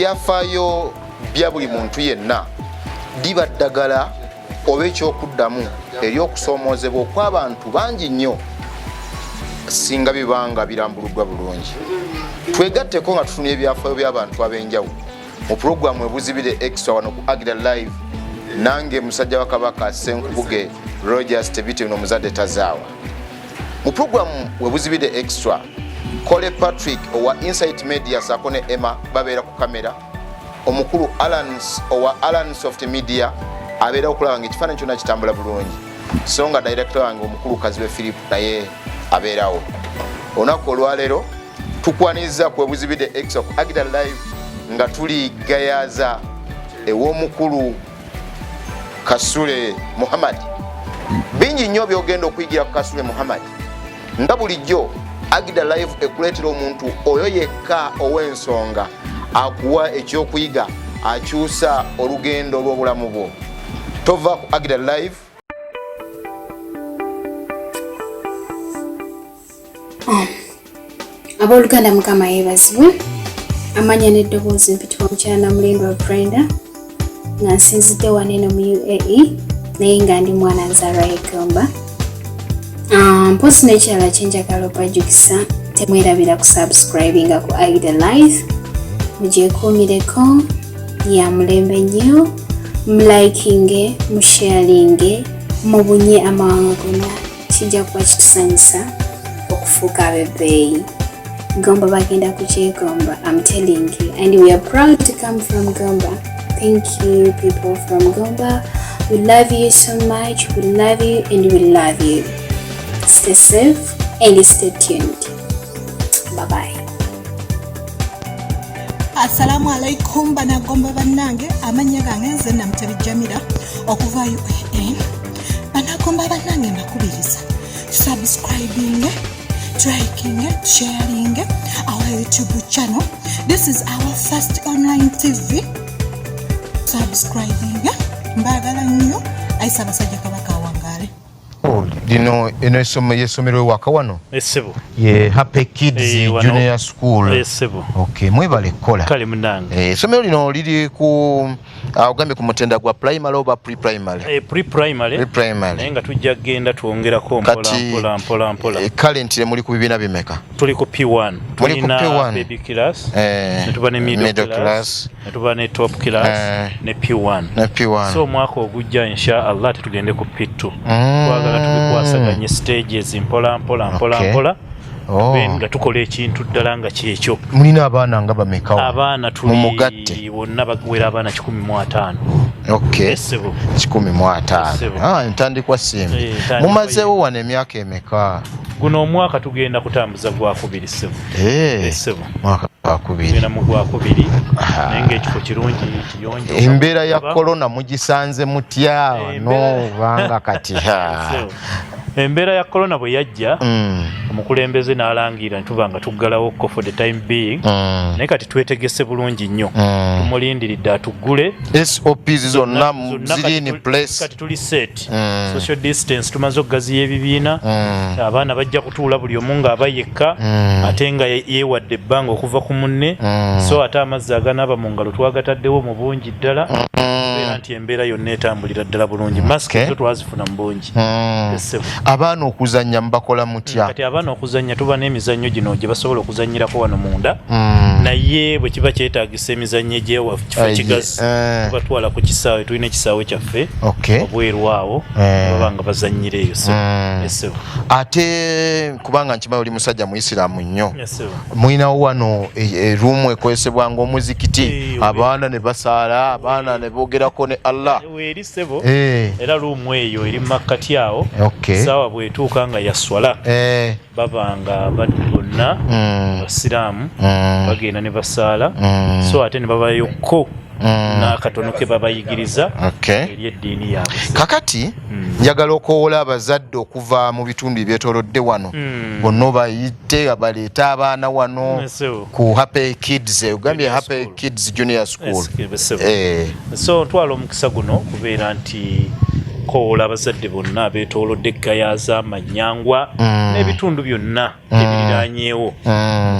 Ebyafaayo bya buli muntu yenna liba ddagala oba ekyokuddamu eri okusoomoozebwa okw'abantu bangi nnyo singa bibanga birambuluddwa bulungi. Twegatteko nga tufunye ebyafaayo by'abantu ab'enjawulo mu pulogulaamu Ebuzibire Extra wano ku Agida Live. Nange musajja wa Kabaka Ssenkubuge Rogers Tebite, nomuzadde tazaawa. Mu pulogulaamu Webuzibire Extra, Kole Patrick owa Insight Media saako ne Emma babeera ku kamera. Omukulu Alans owa Alan Soft Media abeera okulaba nga ekifaananyi kyonna kitambula bulungi, so nga director wange omukulu Kazibe Philip naye abeerawo. Olunaku olwaleero tukwaniriza ku Ebuzibide Extra ku Agida Live nga tuli Gayaza ew'omukulu Kasule Muhammad. Bingi nnyo byogenda okuyigira ku Kasule Muhammad. Nga bulijjo, Agida Live ekuleetera omuntu oyo yekka ow'ensonga akuwa ekyokuyiga, akyusa olugendo lw'obulamu bwo. Tova ku Agida Live. Abooluganda, Mukama yeebazibwe. Amanya n'eddoboozi mpitibwa mukyala Namulindwa Brenda, nga nsinzidde wano eno mu UAE, naye nga ndi mwana nzaalwa y'Eggomba. Mpozi n'ekirala kyenjagala obajjukisa, temwerabira ku subscribinga ku Aida Live, mugyekuumireko, ya mulembe nnyo. Mulikinge, musharinge, mubunye amawanga gonna. Kijja kuba kitusanyusa okufuuka ab'ebbeeyi. Gomba bagenda kukyegomba, I'm telling you, and we are proud to come from Gomba. Thank you, people from Gomba. We love you so much. We love you and we love you. Stay safe and stay tuned. Bye bye. Assalamu alaikum banagomba bannange. Amannya gange nze Namutebi Jamira okuva UAE. Banagomba bannange, mbakubiriza tusubscribing, liking, sharing our YouTube channel. This is our first online TV. Subscribing. Mbagala nnyo. Ayi Ssaabasajja Kabaka awangaale. Oh, lino eno yesomero ewaka wano? Essebo. Ye Happy Kids Junior School. Essebo. Okay, mwebale kukola. Kale munange. Essomero lino liri ku ogambye ku mutendera gwa primary oba pre-primary? Pre-primary. Pre-primary. Naye nga tujja kugenda twongerako mpola mpola mpola mpola. Currently muli ku bibiina bimeka? Tuli ku P1. Muli ku Tulina P1. baby class, ne tuba ne middle middle class, class. Ne tuba ne top class, ne P1. Ne P1. So omwaka ogujja insha Allah tetugende ku P2. Twagala tubikwasaganye stages mpola mpola mpola mpola. Then nga tukola ekintu ddala nga kyekyo. Mulina abaana nga bameka wano? Abaana tuli Mumugatte. bonna bawera abaana 150. Essebo. 150. Essebo. Ah, entandikwa simbi. Entandikwa. Mumazeewo wano emyaka emeka? Guno omwaka tugenda kutambuza gwakubiri, ssebo. Essebo. Mwaka gwakubiri. Tugenda mu gwakubiri, naye ng'ekifo kirungi, kiyonjo. Embeera ya korona mugisanze mutya? No banga kati ha. Ssebo. Embeera ya korona bwe yajja, omukulembeze n'alangira ntuba nga tuggalawo ko for the time being, naye kati twetegese bulungi nnyo. Tumulindiridde atuggule. SOPs zonna Zonna ziri kati in place. Kati tuli set. Social distance, tumaze okugaziya ebibiina. Abaana bajja kutuula buli omu ng'aba yekka, ate nga yeewadde ebbanga okuva ku munne. So ate amazzi aganaaba mu ngalo twagataddewo mu bungi ddala, okubeera nti embeera yonna etambulira ddala bulungi. Masiki zo twazifuna mu bungi. Essebo. Abaana okuzannya mubakola mutya? Kati abaana okuzannya, tuba n'emizannyo gino gye basobola okuzannyirako wano munda, naye bwe kiba kyetaagisa emizannyo egyewa kifo kigazi, tubatwala ku kisaawe. Tulina ekisaawe kyaffe obweru awo, baba nga bazannyira eyo. Essebo. Ate kubanga nkimanyi oli musajja muisiraamu nnyo, Essebo. mulinawo wano eruumu ekozesebwa ng'omuzikiti, abaana ne basaala, abaana ne boogerako ne Allah? Weeri, ssebo. Era luumu eyo eri mu makkati awo. Saawa bw'etuuka nga yaswala, baba nga bonna basiraamu bagenda ne basaala. So ate ne babayokko n'akatono ke babayigiriza eri eddiini yaabwe. Kakati njagala okwowola abazadde okuva mu bitundu ebyetoolodde wano bonna, obayite baleete abaana wano ku Happy Kids. Ogambye Happy Kids Junior School. So ntwala omukisa guno okubeera nti kowola abazadde bonna abeetoolodde Gayaza, Manyangwa n'ebitundu byonna ebiriranyeewo,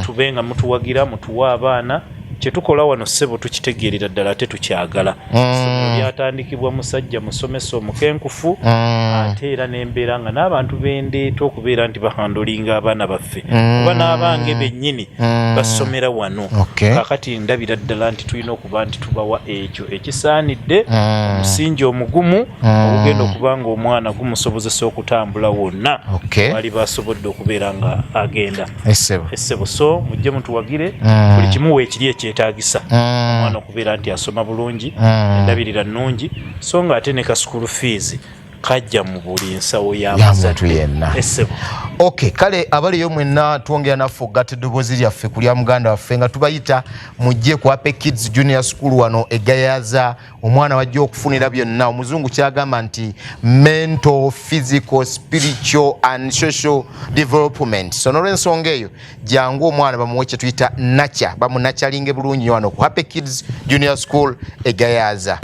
tube nga mutuwagira, mutuwe abaana. Kyetukola wano ssebo tukitegeerera ddala ate tukyagala. Essomero lyatandikibwa musajja musomesa omukenkufu ate era n'embeera nga n'abantu bendeeta okubeera nti bahandolinga abaana baffe kuba n'abange bennyini basomera wano. Kaakati ndabira ddala nti tulina okuba nti tubawa ekyo ekisaanidde, omusingi omugumu ogugenda okuba nga omwana gumusobozesa okutambula wonna wali basobodde okubeera nga agenda. Essebo so mujje mutuwagire buli kimu weekiri ekyetaagisa omwana okubeera nti asoma bulungi, endabirira nnungi, so nga ate ne ka school fees kajja mu buli nsawo ya muntu yenna. Essebo. Okay, kale abaliyo mwenna twongera naffe okugatta eddoboozi lyaffe ku lya muganda waffe nga tubayita mujje ku Happy Kids Junior School wano e Gayaza, omwana wajja okufunira byonna omuzungu kyagamba nti mental, physical, spiritual and social development. So n'olwensonga eyo jangu omwana bamuwe kye tuyita nacha, bamunachalinge bulungi nnyo wano ku Happy Kids Junior School e Gayaza.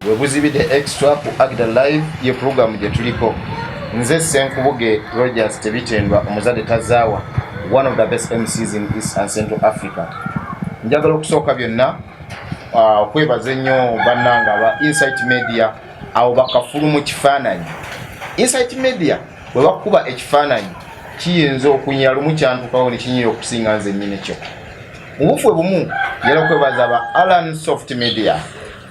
Webuzibidde Extra ku Agda Live ye pulogulaamu gye tuliko. Nze Ssenkubuge Rogers Tebitendwa, omuzadde tazaawa, one of the best MCs in East and Central Africa. Njagala okusooka byonna okwebaza ennyo bannange aba Insight Media, abo bakafulu mu kifaananyi. Insight Media bwe bakuba ekifaananyi kiyinza okunyira lumu kyantukawo ne kinyira okusinga nze nnyini kyo. Mu bufu bumu njagala okwebaza aba Alan Soft Media,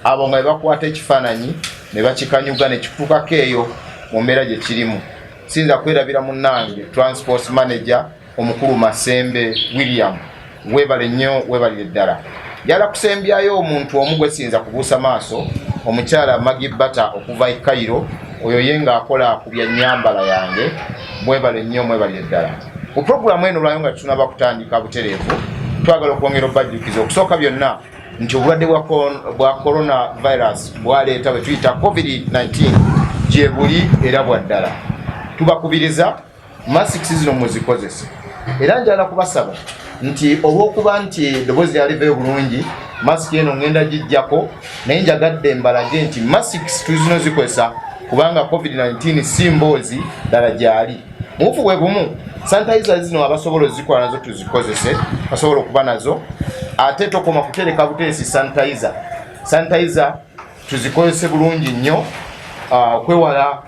abo nga bebakwata ekifaananyi ne bakikanyuga ne kikutukako eyo mu mbeera gye kirimu. Siyinza kwerabira munnange transport manager omukulu Masembe William, weebale nnyo, weebalire ddala. Njagala kusembyayo omuntu omu gwe siyinza kubuusa maaso, omukyala Maggie Bata okuva e Cairo, oyo ye ng'akola ku bya nnyambala yange. Mwebale nnyo, mwebalire ddala. Mu pulogulaamu eno olwayo nga tetunnaba kutandika butereevu, twagala okwongera obajjukiza okusooka byonna nti obulwadde bwa corona virus bwaleeta bwe tuyita COVID-19 gye buli era bwa ddala. Tubakubiriza masks zino muzikozese, era njagala kubasaba nti olw'okuba nti eddoboozi lyalivayo bulungi, masiki eno ngenda gijjako, naye njagadde mbalage nti masks tuzino zikozesa kubanga COVID-19 si mboozi, ddala gyali. Mu bufu bwe bumu sanitizer zino abasobola ozikola nazo tuzikozese, basobola okuba nazo, ate tokoma kutereka buteesi sanitizer. Sanitizer tuzikozese bulungi nnyo okwewala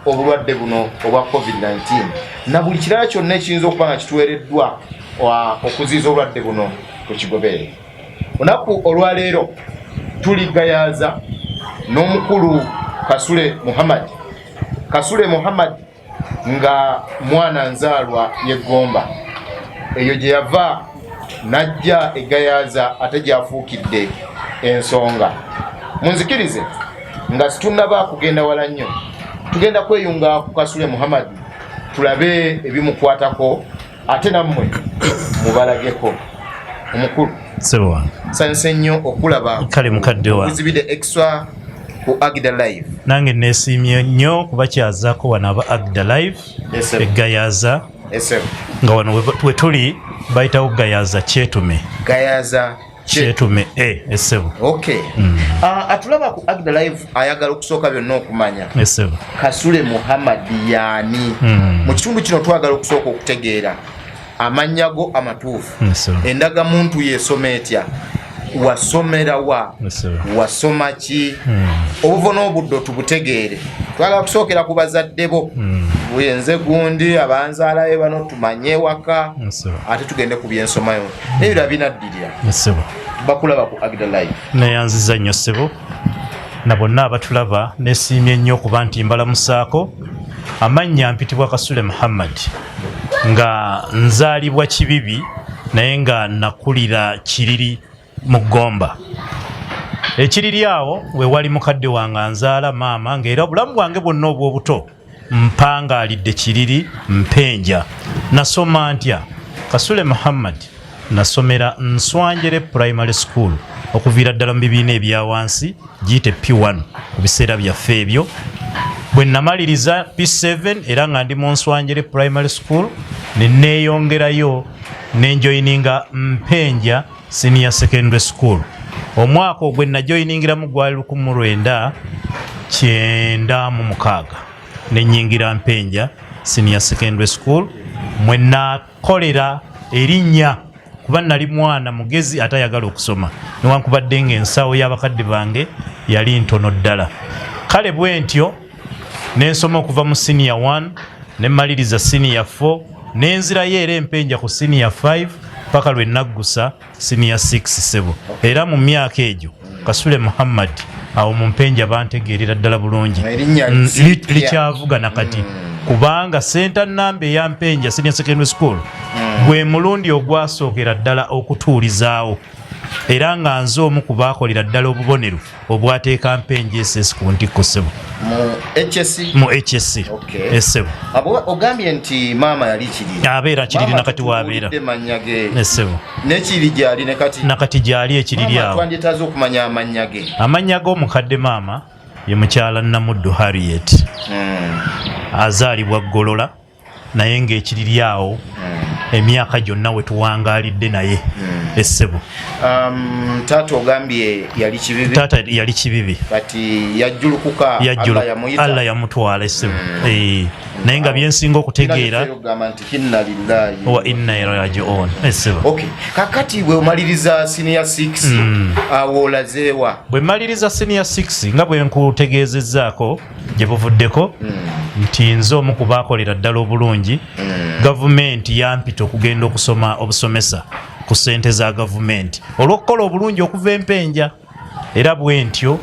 obulwadde buno obwa COVID-19 na buli kirala kyonna ekiyinza okuba nga kituweereddwa okuziyiza obulwadde buno tukigoberere. Olunaku olwaleero tuli Gayaza n'omukulu Kasule Muhammad. Kasule Muhammad nga mwana nzaalwa y'e Ggomba, eyo gye yava n'ajja e Gayaza ate gy'afuukidde ensonga. Munzikirize nga situnnaba kugenda wala nnyo, tugenda kweyunga ku Kasule Muhammad tulabe ebimukwatako ate nammwe mubalageko. Omukulu Ssebo wange. Nsanyuse nnyo okulaba. Kale mukadde wange. Buzibidde Extra ku Agda Live. Nange neesiimye nnyo kubakyazaako wano aba Agda Live e Gayaza, nga wano we tuli bayitawo Gayaza Kyetume. Gayaza Kyetume essebo. Okay. Atulaba ku Agda Live ayagala okusooka byonna okumanya Essebo. Kasule Muhammad yaani. Mu kitundu kino twagala okusooka okutegeera amannya go amatuufu, endagamuntu yesoma etya, wasomera wa, wasoma ki, obuvo n'obuddo tubutegeere. Twagala kusookera ku bazadde bo, bwenze gundi abanzaalayo bano tumanye ewaka, ate tugende ku byensomayo n'ebirala binaddirira. Bakulaba ku Agda Live. Neyanziza nnyo ssebo na bonna abatulaba, nesiimye nnyo okuba nti mbalamusaako. Amannya mpitibwa Kasule Muhammad, nga nzaalibwa Kibibi naye nga nakulira Kiriri mu Ggomba. Ekiriri awo we wali mukadde wange anzaala maama, ng'era obulamu bwange bwonna obw'obuto mpangaalidde Kiriri Mpenja. Nasoma ntya? Kasule Muhammad nasomera Nswanjere Primary School okuviira ddala mu bibiina ebya wansi, giyite P1 ku biseera byaffe ebyo. Bwe namaliriza P7 era nga ndi mu Nswanjere Primary School, ne neeyongerayo ne njoyininga Mpenja Senior Secondary School. Omwaka ogwe najoyiningiramu gwali 1996. Nenyingira Mpenja Senior Secondary School, mwe nakolera erinnya, kuba nali mwana mugezi ate ayagala okusoma, newankubadde nga ensawo y'abakadde bange yali ntono ddala. Kale bwe ntyo nensoma okuva mu senior 1 nemmaliriza senior 4, nenzirayo era Empenja ku senior 5 paka lwe naggusa senior 6, sebo. Era mu myaka egyo Kasule Muhammad awo mu Mpenja bantegeerera ddala bulungi. Erinnya Likyavuga nakati, kubanga center number eya Mpenja Senior Secondary School gwe mulundi ogwasookera ddala okutuulizaawo, era nga nze omu ku baakolera ddala obubonero obwateeka Mpenja SS ku ntikko, ssebo. Mu HSC? Mu HSC. Okay. Essebo. Abo ogambye nti maama yali Kiriri? Abeera Kiriri. Maama Nakati waabeera. tutubuulidde mannya ge. Essebo. N'ekiriri gyali ne kati? Nakati gyali ekiriri. Maama Awo. Twandyetaaze okumanya amannya ge. Amannya g'omukadde maama ye mukyala Namuddu Harriet, azaalibwa Golola, naye ng'ekiriri awo emyaka gyonna we tuwangaalidde naye, essebo. Taata ogambye yali Kibibi? Taata yali Kibibi. Kati yajjulukuka? Allah yamuyita? Allah yamutwala, essebo. Naye nga byensinga okutegeera Ogamba nti inna lillahi wa inna ilaihi rajiun, essebo. Okay, kakati bwe omaliriza senior 6, awo olazeewa? Bwe mmaliriza senior 6, nga bwe nkutegeezezzaako gye buvuddeko nti nze omu ku baakolera ddala obulungi, gavumenti yampita okugenda okusoma obusomesa ku ssente za gavumenti olw'okukola obulungi okuva Empenja. Era bwe ntyo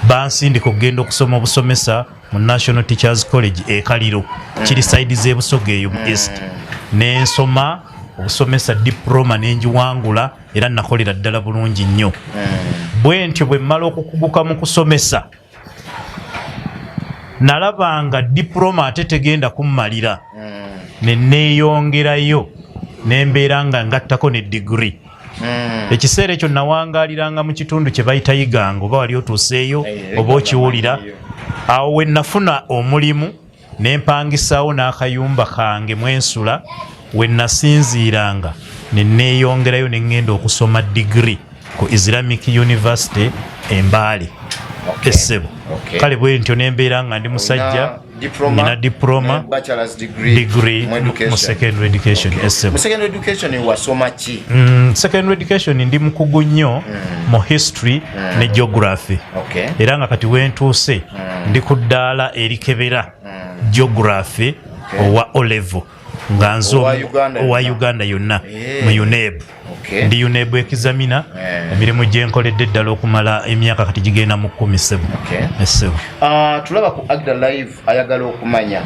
bansindika okugenda okusoma obusomesa mu National Teachers College e Kaliro, kiri side z'Ebusoga eyo mu East. Nensoma obusomesa, diploma nengiwangula, era nakolera ddala bulungi nnyo. Bwe ntyo bwe mmala okukuguka mu kusomesa, nalaba nga diploma ate tegenda kummalira, ne neeyongerayo nembeera nga ngattako ne digiri. Ekiseera ekyo nawangaaliranga mu kitundu kye bayita Iganga, oba wali otuuseeyo oba okiwulira. Awo we nafuna omulimu ne mpangisaawo n'akayumba kange mwensula, we nasinziiranga ne neeyongerayo ne ŋŋenda okusoma digiri ku Islamic University Embaale, essebo. Kale bwe ntyo nembeera nga ndi musajja nina diploma, ne bachelor's degree, degree mu education. Mu secondary education, essebo. Mu secondary education wasoma ki? Secondary education ndi mukugu nnyo mu history ne geography. Era nga kati wentuuse ndi ku ddaala erikebera geography owa O level, nga nze Owa Uganda owa yonna. Uganda yonna mu UNEB. Ndi UNEB examiner. Emirimu gyenkoledde ddala okumala emyaka kati gigenda mu 10, ssebo. Essebo. Ah, tulaba ku Agda Live ayagala okumanya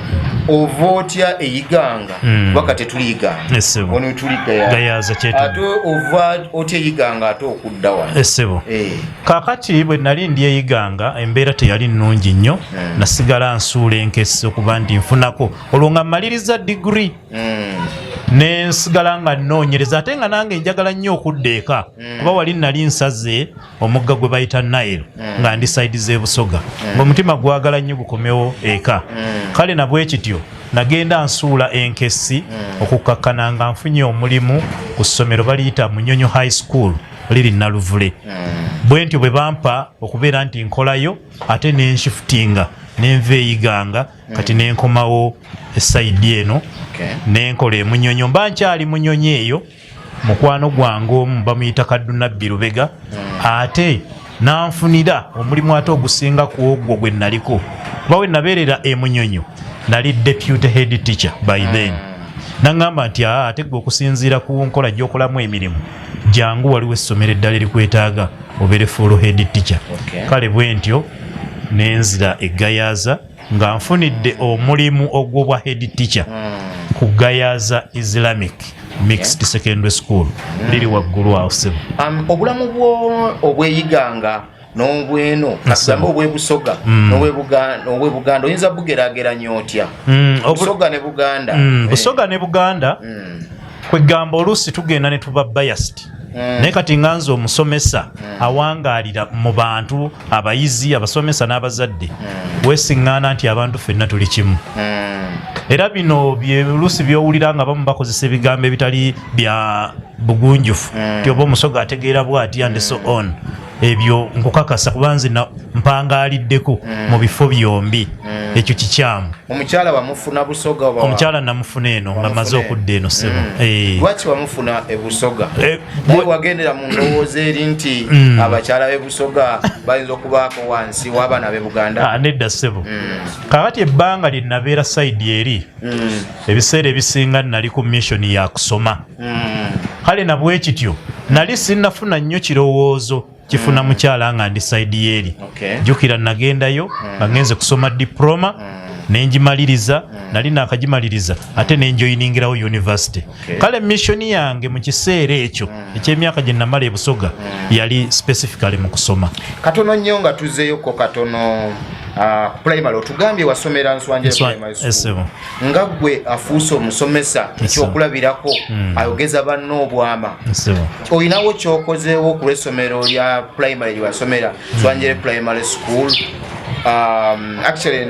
ova otya eyiganga, kuba tetuli Iganga. Essebo. Ono tuli Gayaza. Gayaza kyetumu. Ate ova otya eyiganga ate okudda wano? Essebo, kaakati bwe nali ndi eyiganga embeera teyali nnungi nnyo. Nasigala nsuula enkesi okuba nti nfunako, olwo nga mmaliriza digiri, nensigala nga nnoonyereza, ate nga nange njagala nnyo okudda eka, kuba wali nali nsaze omugga gwe bayita Nile nga ndi side z'Ebusoga, ng'omutima gwagala nnyo gukomewo eka. Kale nabwe kityo nagenda nsuula enkesi okukkakkana nga nfunye omulimu ku ssomero baliyita Munyonyo High School, liri Naluvule. Bwe ntyo bwe bampa okubeera nti nkolayo, ate nenshiftinga nenva eyiganga, kati nenkomawo e side eno, nenkola emunyonyo. Mba nkyali Munyonyo eyo, mukwano gwange omu bamuyita Kaddunabbi Lubega, ate nanfunira omulimu ate ogusinga ku ogwo gwe naliko, kuba we nabeerera emunyonyo nali deputy head teacher by then. Naŋŋamba nti, aa, ate gwe okusinziira ku nkola gy'okolamu emirimu, jangu waliwo essomero eddala erikwetaaga obeere full head teacher. Kale bwe ntyo nenzira egayaza nga nfunidde omulimu ogw'obwa head teacher ku Gayaza Islamic Mixed Secondary School, liri waggulu awo, ssebo. Obulamu bwo obweyiganga n'obweno, katugambe obwebusoga n'obwebuganda, oyinza bugerageranya otya? Busoga ne Buganda. Busoga ne Buganda, kwegamba oluusi tugenda ne tuba biased, naye kati nga nze omusomesa awangaalira mu bantu, abayizi, abasomesa n'abazadde, weesiŋŋaana nti abantu ffenna tuli kimu. Era bino oluusi byowulira nga bamu bakozesa ebigambo ebitali bya bugunjufu, ti oba omusoga ategeera bwati and so on. Ebyo nkukakasa kuba nze mpangaaliddeko mu bifo byombi, ekyo kikyamu. Omukyala wamufuna Busoga oba Omukyala namufuna eno nga maze Wamufuna eno. okudda eno, ssebo. Lwaki wamufuna e Busoga? Eh, Naye wagendera mu ndowooza eri nti abakyala b'e Busoga bayinza okubaako wansi w'abaana b'e Buganda? Ah, nedda ssebo. Kakati ebbanga lye nabeera side eri, ebiseera ebisinga nali ku mission ya kusoma. Kale nabwe kityo nali sinnafuna nnyo kirowoozo kifuna mukyala nga ndi side yeeri. Jjukira nagendayo nga ngenze kusoma diploma, nengimaliriza. Nali nakagimaliriza ate nenjoyiningirawo university. Kale mission yange mu kiseera ekyo ekyemyaka gye namala e Busoga yali specifically mu kusoma. Katono nnyo nga tuzzeeyoko katono, primary otugambye wasomera Nswanjere Primary School. Essebo. Nga ggwe afuuse omusomesa ekyokulabirako, ayogeza banna obwama, Essebo. olinawo kyokozeewo ku lw'essomero lya primary lye wasomera, Swanjere Primary School? Actually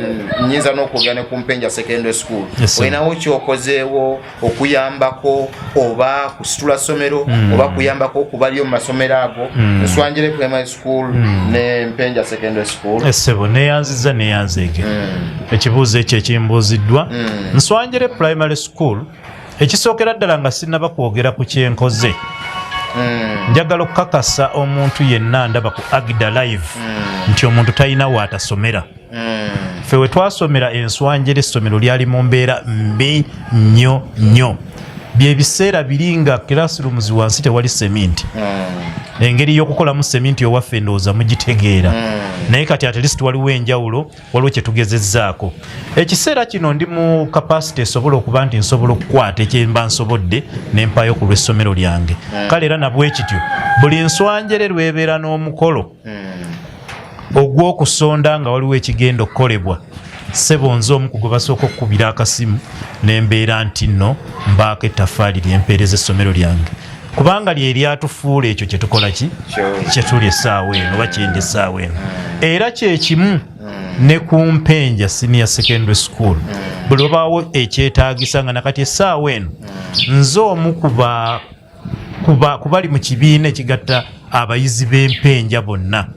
nyinza n'okwogera ne ku Mpenja Secondary School. Yes, sir. Olinawo kyokozeewo okuyambako oba kusitula ssomero oba kuyambako okubaliyo mu masomero ago, Nswanjere Primary School ne Mpenja Secondary School? Essebo, neyanziza, neyanzeege ekibuuzo ekyo ekimbuuziddwa. Nswanjere Primary School, ekisookera ddala nga sinnaba kwogera ku kyenkoze, njagala okukakasa omuntu yenna ndaba ku Agida Live nti omuntu talina waatasomera. Ffe we twasomera Enswanjere, essomero lyali mu mbeera mbi nnyo nnyo. Byebiseera biri nga classrooms wansi tewali seminti. Engeri y'okukolamu seminti owaffe ndowooza mugitegeera, naye kati at least waliwo enjawulo, waliwo kyetugezezzaako. Ekiseera kino ndi mu capacity esobola okuba nti nsobola okukwata ekyemba nsobodde nempayo ku lw'essomero lyange. Kale era nabwe kityo buli Nswanjere lwebeera n'omukolo ogw'okusonda nga waliwo ekigenda okukolebwa, ssebo, nze omu ku gwe basooka okukubira akasimu nembeera nti nno mbaako ettafaali lyempeereza essomero lyange, kubanga lye lyatufuula ekyo kyetukola ki kyetuli essaawa eno oba kyendi essaawa eno. Era kyekimu ne ku Mpenja Senior Secondary School, buli wabaawo ekyetaagisa, nga nakati essaawa eno nze omu kuba kubali mu kibiina ekigatta abayizi b'Empenja bonna,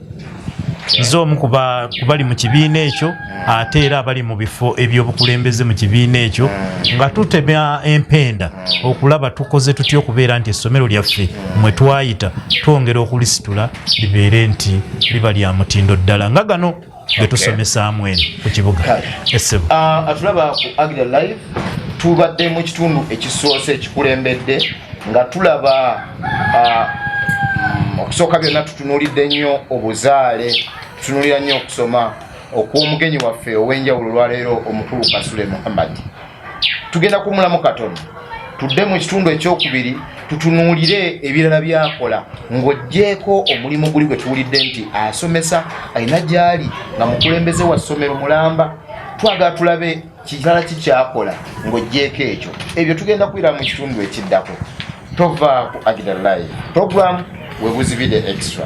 nze omu kubali mu kibiina ekyo, ate era abali mu bifo ebyobukulembeze mu kibiina ekyo, nga tutema empenda okulaba tukoze tutya okubeera nti essomero lyaffe mwe twayita twongera okulisitula libeere nti liba lya mutindo ddala nga gano ge tusomesaamu eno ku kibuga. Essebo. Ah, atulaba ku Agida Live, tubadde mu kitundu ekisoose ekikulembedde nga tulaba okusooka byonna tutunuulidde nnyo obuzaale, tutunuulira nnyo okusoma okw'omugenyi waffe ow'enjawulo olwaleero, omukulu Kasule Muhammad. Tugenda kumulamu katono, tudde mu kitundu ekyokubiri tutunuulire ebirala byakola ng'oggyeeko omulimu guli gwe tuwulidde nti asomesa, alina gy'ali nga mukulembeze wa ssomero mulamba. Twagala tulabe kirala kikyakola ng'oggyeeko ekyo. Ebyo tugenda kwira mu kitundu ekiddako. Tova ku Agida Live program, webuzibide extra.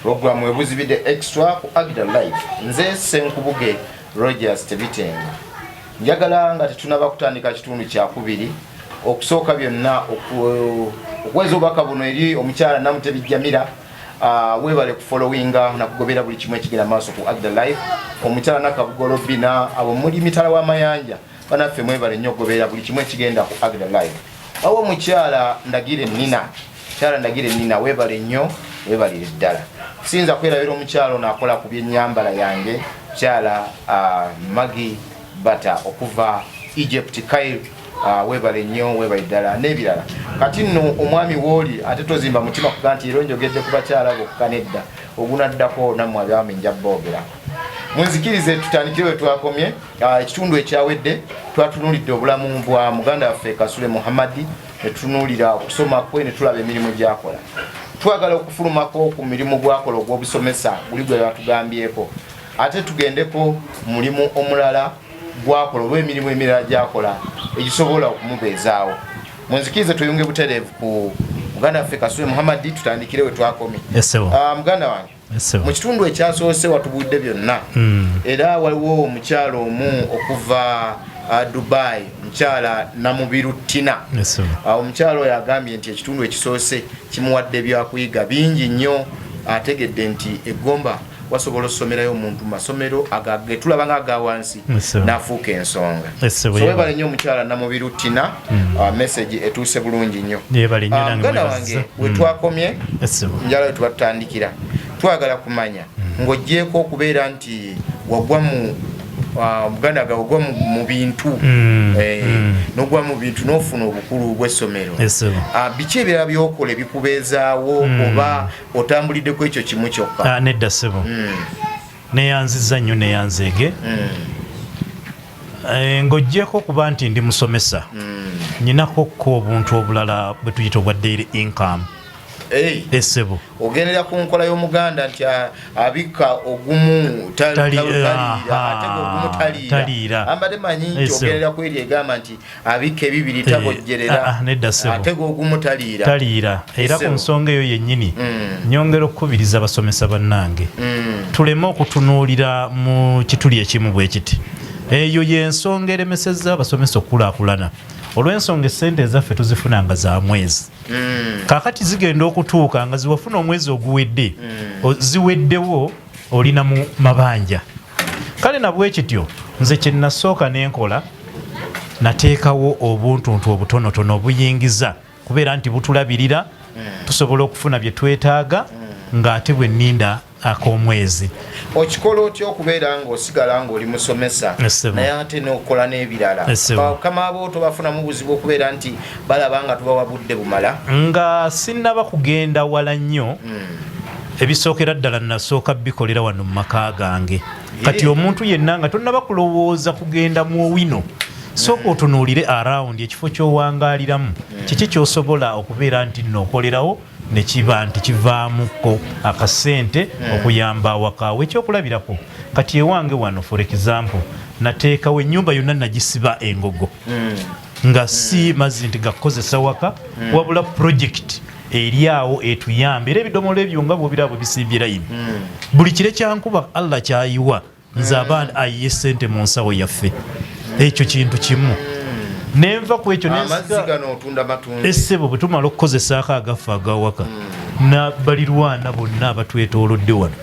Program webuzibide extra ku Agida Live. Nze Senkubuge Rogers Tebitenga. Njagala nga tetunaba kutandika kitundu kyakubiri, okusooka byonna okuweza obubaka buno eri omukyala Namutebi Jamira. Webale kufollowinga nakugobera buli kimu ekigenda maaso ku Agda Live. Omukyala Nakabugolo Bina, abo muli mitala w'amayanja, banaffe mwebale nnyo okugoberera buli kimu ekigenda ku Agda Live. Awo omukyala Ndagire Nina, mukyala Ndagire Nina, webale nnyo, webalire ddala. Siyinza kwerabira omukyala ono akola ku byennyambala yange, mukyala Magi Bata okuva Egypt Cairo. Webale nnyo, webale ddala n'ebirala. Kati nno omwami wooli ate tozimba mutima kuga nti era onjogedde ku bakyala bokka, nedda, ogunaddako nammwe abyami nja boogerako. Munzikirize tutandikire we twakomye. Ekitundu ekyawedde twatunuulidde obulamu bwa muganda waffe Kasule Muhammadi, ne tutunuulira okusoma kwe, ne tulaba emirimu gyakola. Twagala okufulumako ku mirimu gwakola ogw'obusomesa guli gwe batugambyeko, ate tugendeko mulimu omulala gwakola oba emirimu emirala gyakola egisobola okumubeezaawo. Munzikirize tweyunge butereevu ku muganda waffe Kasule Muhammadi, tutandikire we twakomye. Essebo. Muganda wange, Essebo. mu kitundu ekyasoose watubudde byonna, era waliwo omukyalo omu okuva Dubai, mukyala Namubiru Tina. Omukyala oyo agambye nti ekitundu ekisoose kimuwadde byakuyiga bingi nnyo. Ategedde nti eggomba wasobola osomerayo omuntu masomero getulaba nga aga wansi n'afuuka ensonga. So webale nnyo omukyala Namubiru Tina. Message etuuse bulungi nnyo. Muganda wange, wetwakomye njala wetuba tutandikira, twagala kumanya ng'ogyeko okubeera nti wagwa mu muganda ga ogwa mu bintu, nogwa mu bintu n'ofuna obukulu bw'essomero, biki ebirala byokola ebikubeezaawo oba otambuliddeko ekyo kimu kyokka? Nedda ssebo. Neyanziza nnyo, neyanzeege. Ng'oggyeko okuba nti ndi musomesa, nyinako ko obuntu obulala bwe tuyita obwa daily income. Essebo. Ogendera ku nkola y'Omuganda nti abikka ogumu taliira, ate ogumu taliira. Ambadde manyi nti ogendera ku eri egamba nti abikka ebibiri tabojjerera, ate ogumu taliira. Taliira. Era ku nsonga eyo yennyini nyongera okukubiriza abasomesa bannange, tuleme okutunuulira mu kituli ekimu bwe kiti. Eyo y'ensonga eremesezza abasomesa okukulaakulana, olw'ensonga essente ezaffe tuzifuna nga za mwezi. Kakati zigenda okutuuka nga ziwafuna omwezi oguwedde, ziweddewo, olina mu mabanja. Kale nabwe kityo nze kyenasooka nenkola, nateekawo obuntuntu obutonotono obuyingiza kubeera nti butulabirira, tusobola okufuna bye twetaaga ng'ate bwe nninda ak'omwezi. Okikola otya okubeera ng'osigala ng'oli musomesa naye ate n'okola n'ebirala? Bakama bo tobafunamu buzibu okubeera nti balaba nga tubawa budde bumala? Nga sinnaba kugenda wala nnyo, ebisookera ddala nasooka bikolera wano mu maka gange. Kati omuntu yenna nga tonnaba kulowooza kugenda mu owino, sooka otunuulire around ekifo ky'owangaaliramu, kiki ky'osobola okubeera nti nno okolerawo nekiba nti kivaamuko akasente okuyamba awakaawo. Ekyokulabirako, kati ewange wano, for example, nateekawo ennyumba yonna nagisiba engogo, nga si mazzi nti gakukozesa waka, wabula project eri awo etuyamba. Era ebidomola ebyo nga bwobiraba bisimbye layini, buli kire kyankuba Allah kyayiwa nze aba ayiye sente mu nsawo yaffe. Ekyo kintu kimu. Nenva ku ekyo. Essebo, bwe tumala okukozesaako agaffe agawaka, nabalirwana bonna abatwetoolodde wano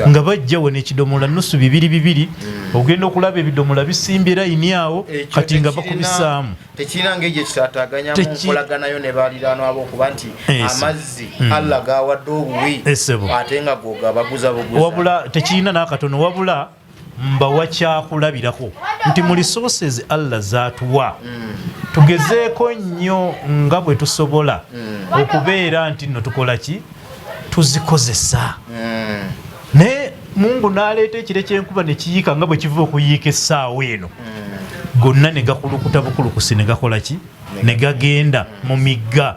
nga bajjawo n'ekidomola nusu bibiri bibiri, ogenda okulaba ebidomola bisimbye layini awo kati nga bakubisaamu. Tekirina ngeri gyekitaataganyamu nkolaganayo ne baliraanwa abo, okuba nti amazzi Allah gawadde obuwi ate nga gogabaguza buguza? Wabula tekirina n'akatono, wabula mbawa kyakulabirako nti mu resources Allah zatuwa, tugezeeko nnyo nga bwe tusobola okubeera nti nno tukola ki, tuzikozesa. Naye Mungu n'aleeta ekire ky'enkuba ne kiyiika nga bwe kiva okuyiika essaawa eno, gonna ne gakulukuta bukulukusi ne gakola ki, ne gagenda mu migga,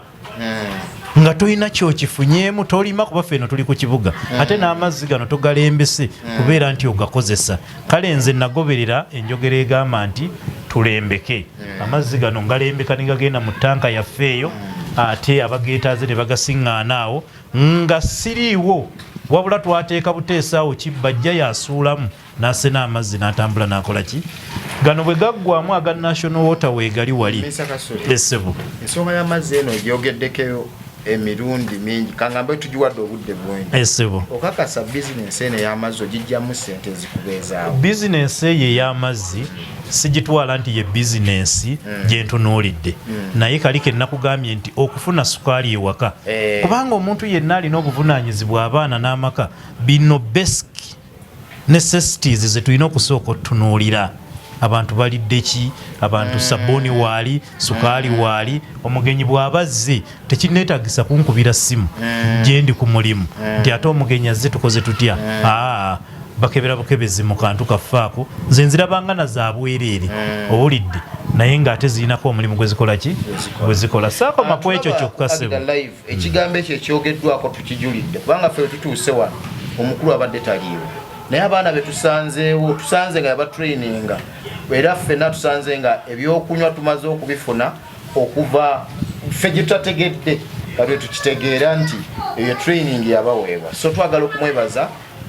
nga tolina kyokifunyeemu, tolima kuba ffe eno tuli ku kibuga, ate n'amazzi gano togalembese kubeera nti ogakozesa. Kale nze nagoberera enjogera egamba nti tulembeke amazzi gano, ngalembeka ne gagenda mu ttanka yaffe eyo, ate abageetaaze ne bagasiŋŋaana awo nga siriiwo, wabula twateeka buteesa awo, kibbajja yasuulamu n'asena amazzi n'atambula n'akola ki. Gano bwe gaggwamu, aga National Water weegali wali, essebo. Ensonga y'amazzi eno egyogeddeko emirundi mingi, kangambe tugiwadde obudde bungi. Essebo. Okakasa bizinensi eno ey'amazzi ogijjamu sente ezikubeezaawo? Bizinensi eyo ey'amazzi sigitwala nti ye bizinensi gyentunuulidde, naye kali ke nakugambye nti okufuna sukaali ewaka, kubanga omuntu yenna alina obuvunaanyizibwa, abaana n'amaka, bino basic necessities ze tulina okusooka otutunuulira. Abantu balidde ki? Abantu sabbuuni waali, sukaali waali. Omugenyi bw'aba azze tekineetagisa kunkubira ssimu gyendi ku mulimu nti ate omugenyi azze, tukoze tutya? Aa, bakebera bukebezi mu kantu kaffe ako. Nze nzirabanga na za bwereere, owulidde, naye ng'ate zirinako omulimu gwe zikola ki, gwe zikola. Saakoma ku ekyo kyokka, ssebo. Live ekigambo ekyo ekyogeddwako tukijulidde, kubanga ffe tutuuse wano omukulu abadde taliiwo, naye abaana betusanzeewo tusanze nga yabatraininga, era ffenna tusanze nga ebyokunywa tumaze okubifuna okuva ffe gye tutategedde. Kati tukitegeera nti eyo training yabaweebwa, so twagala okumwebaza.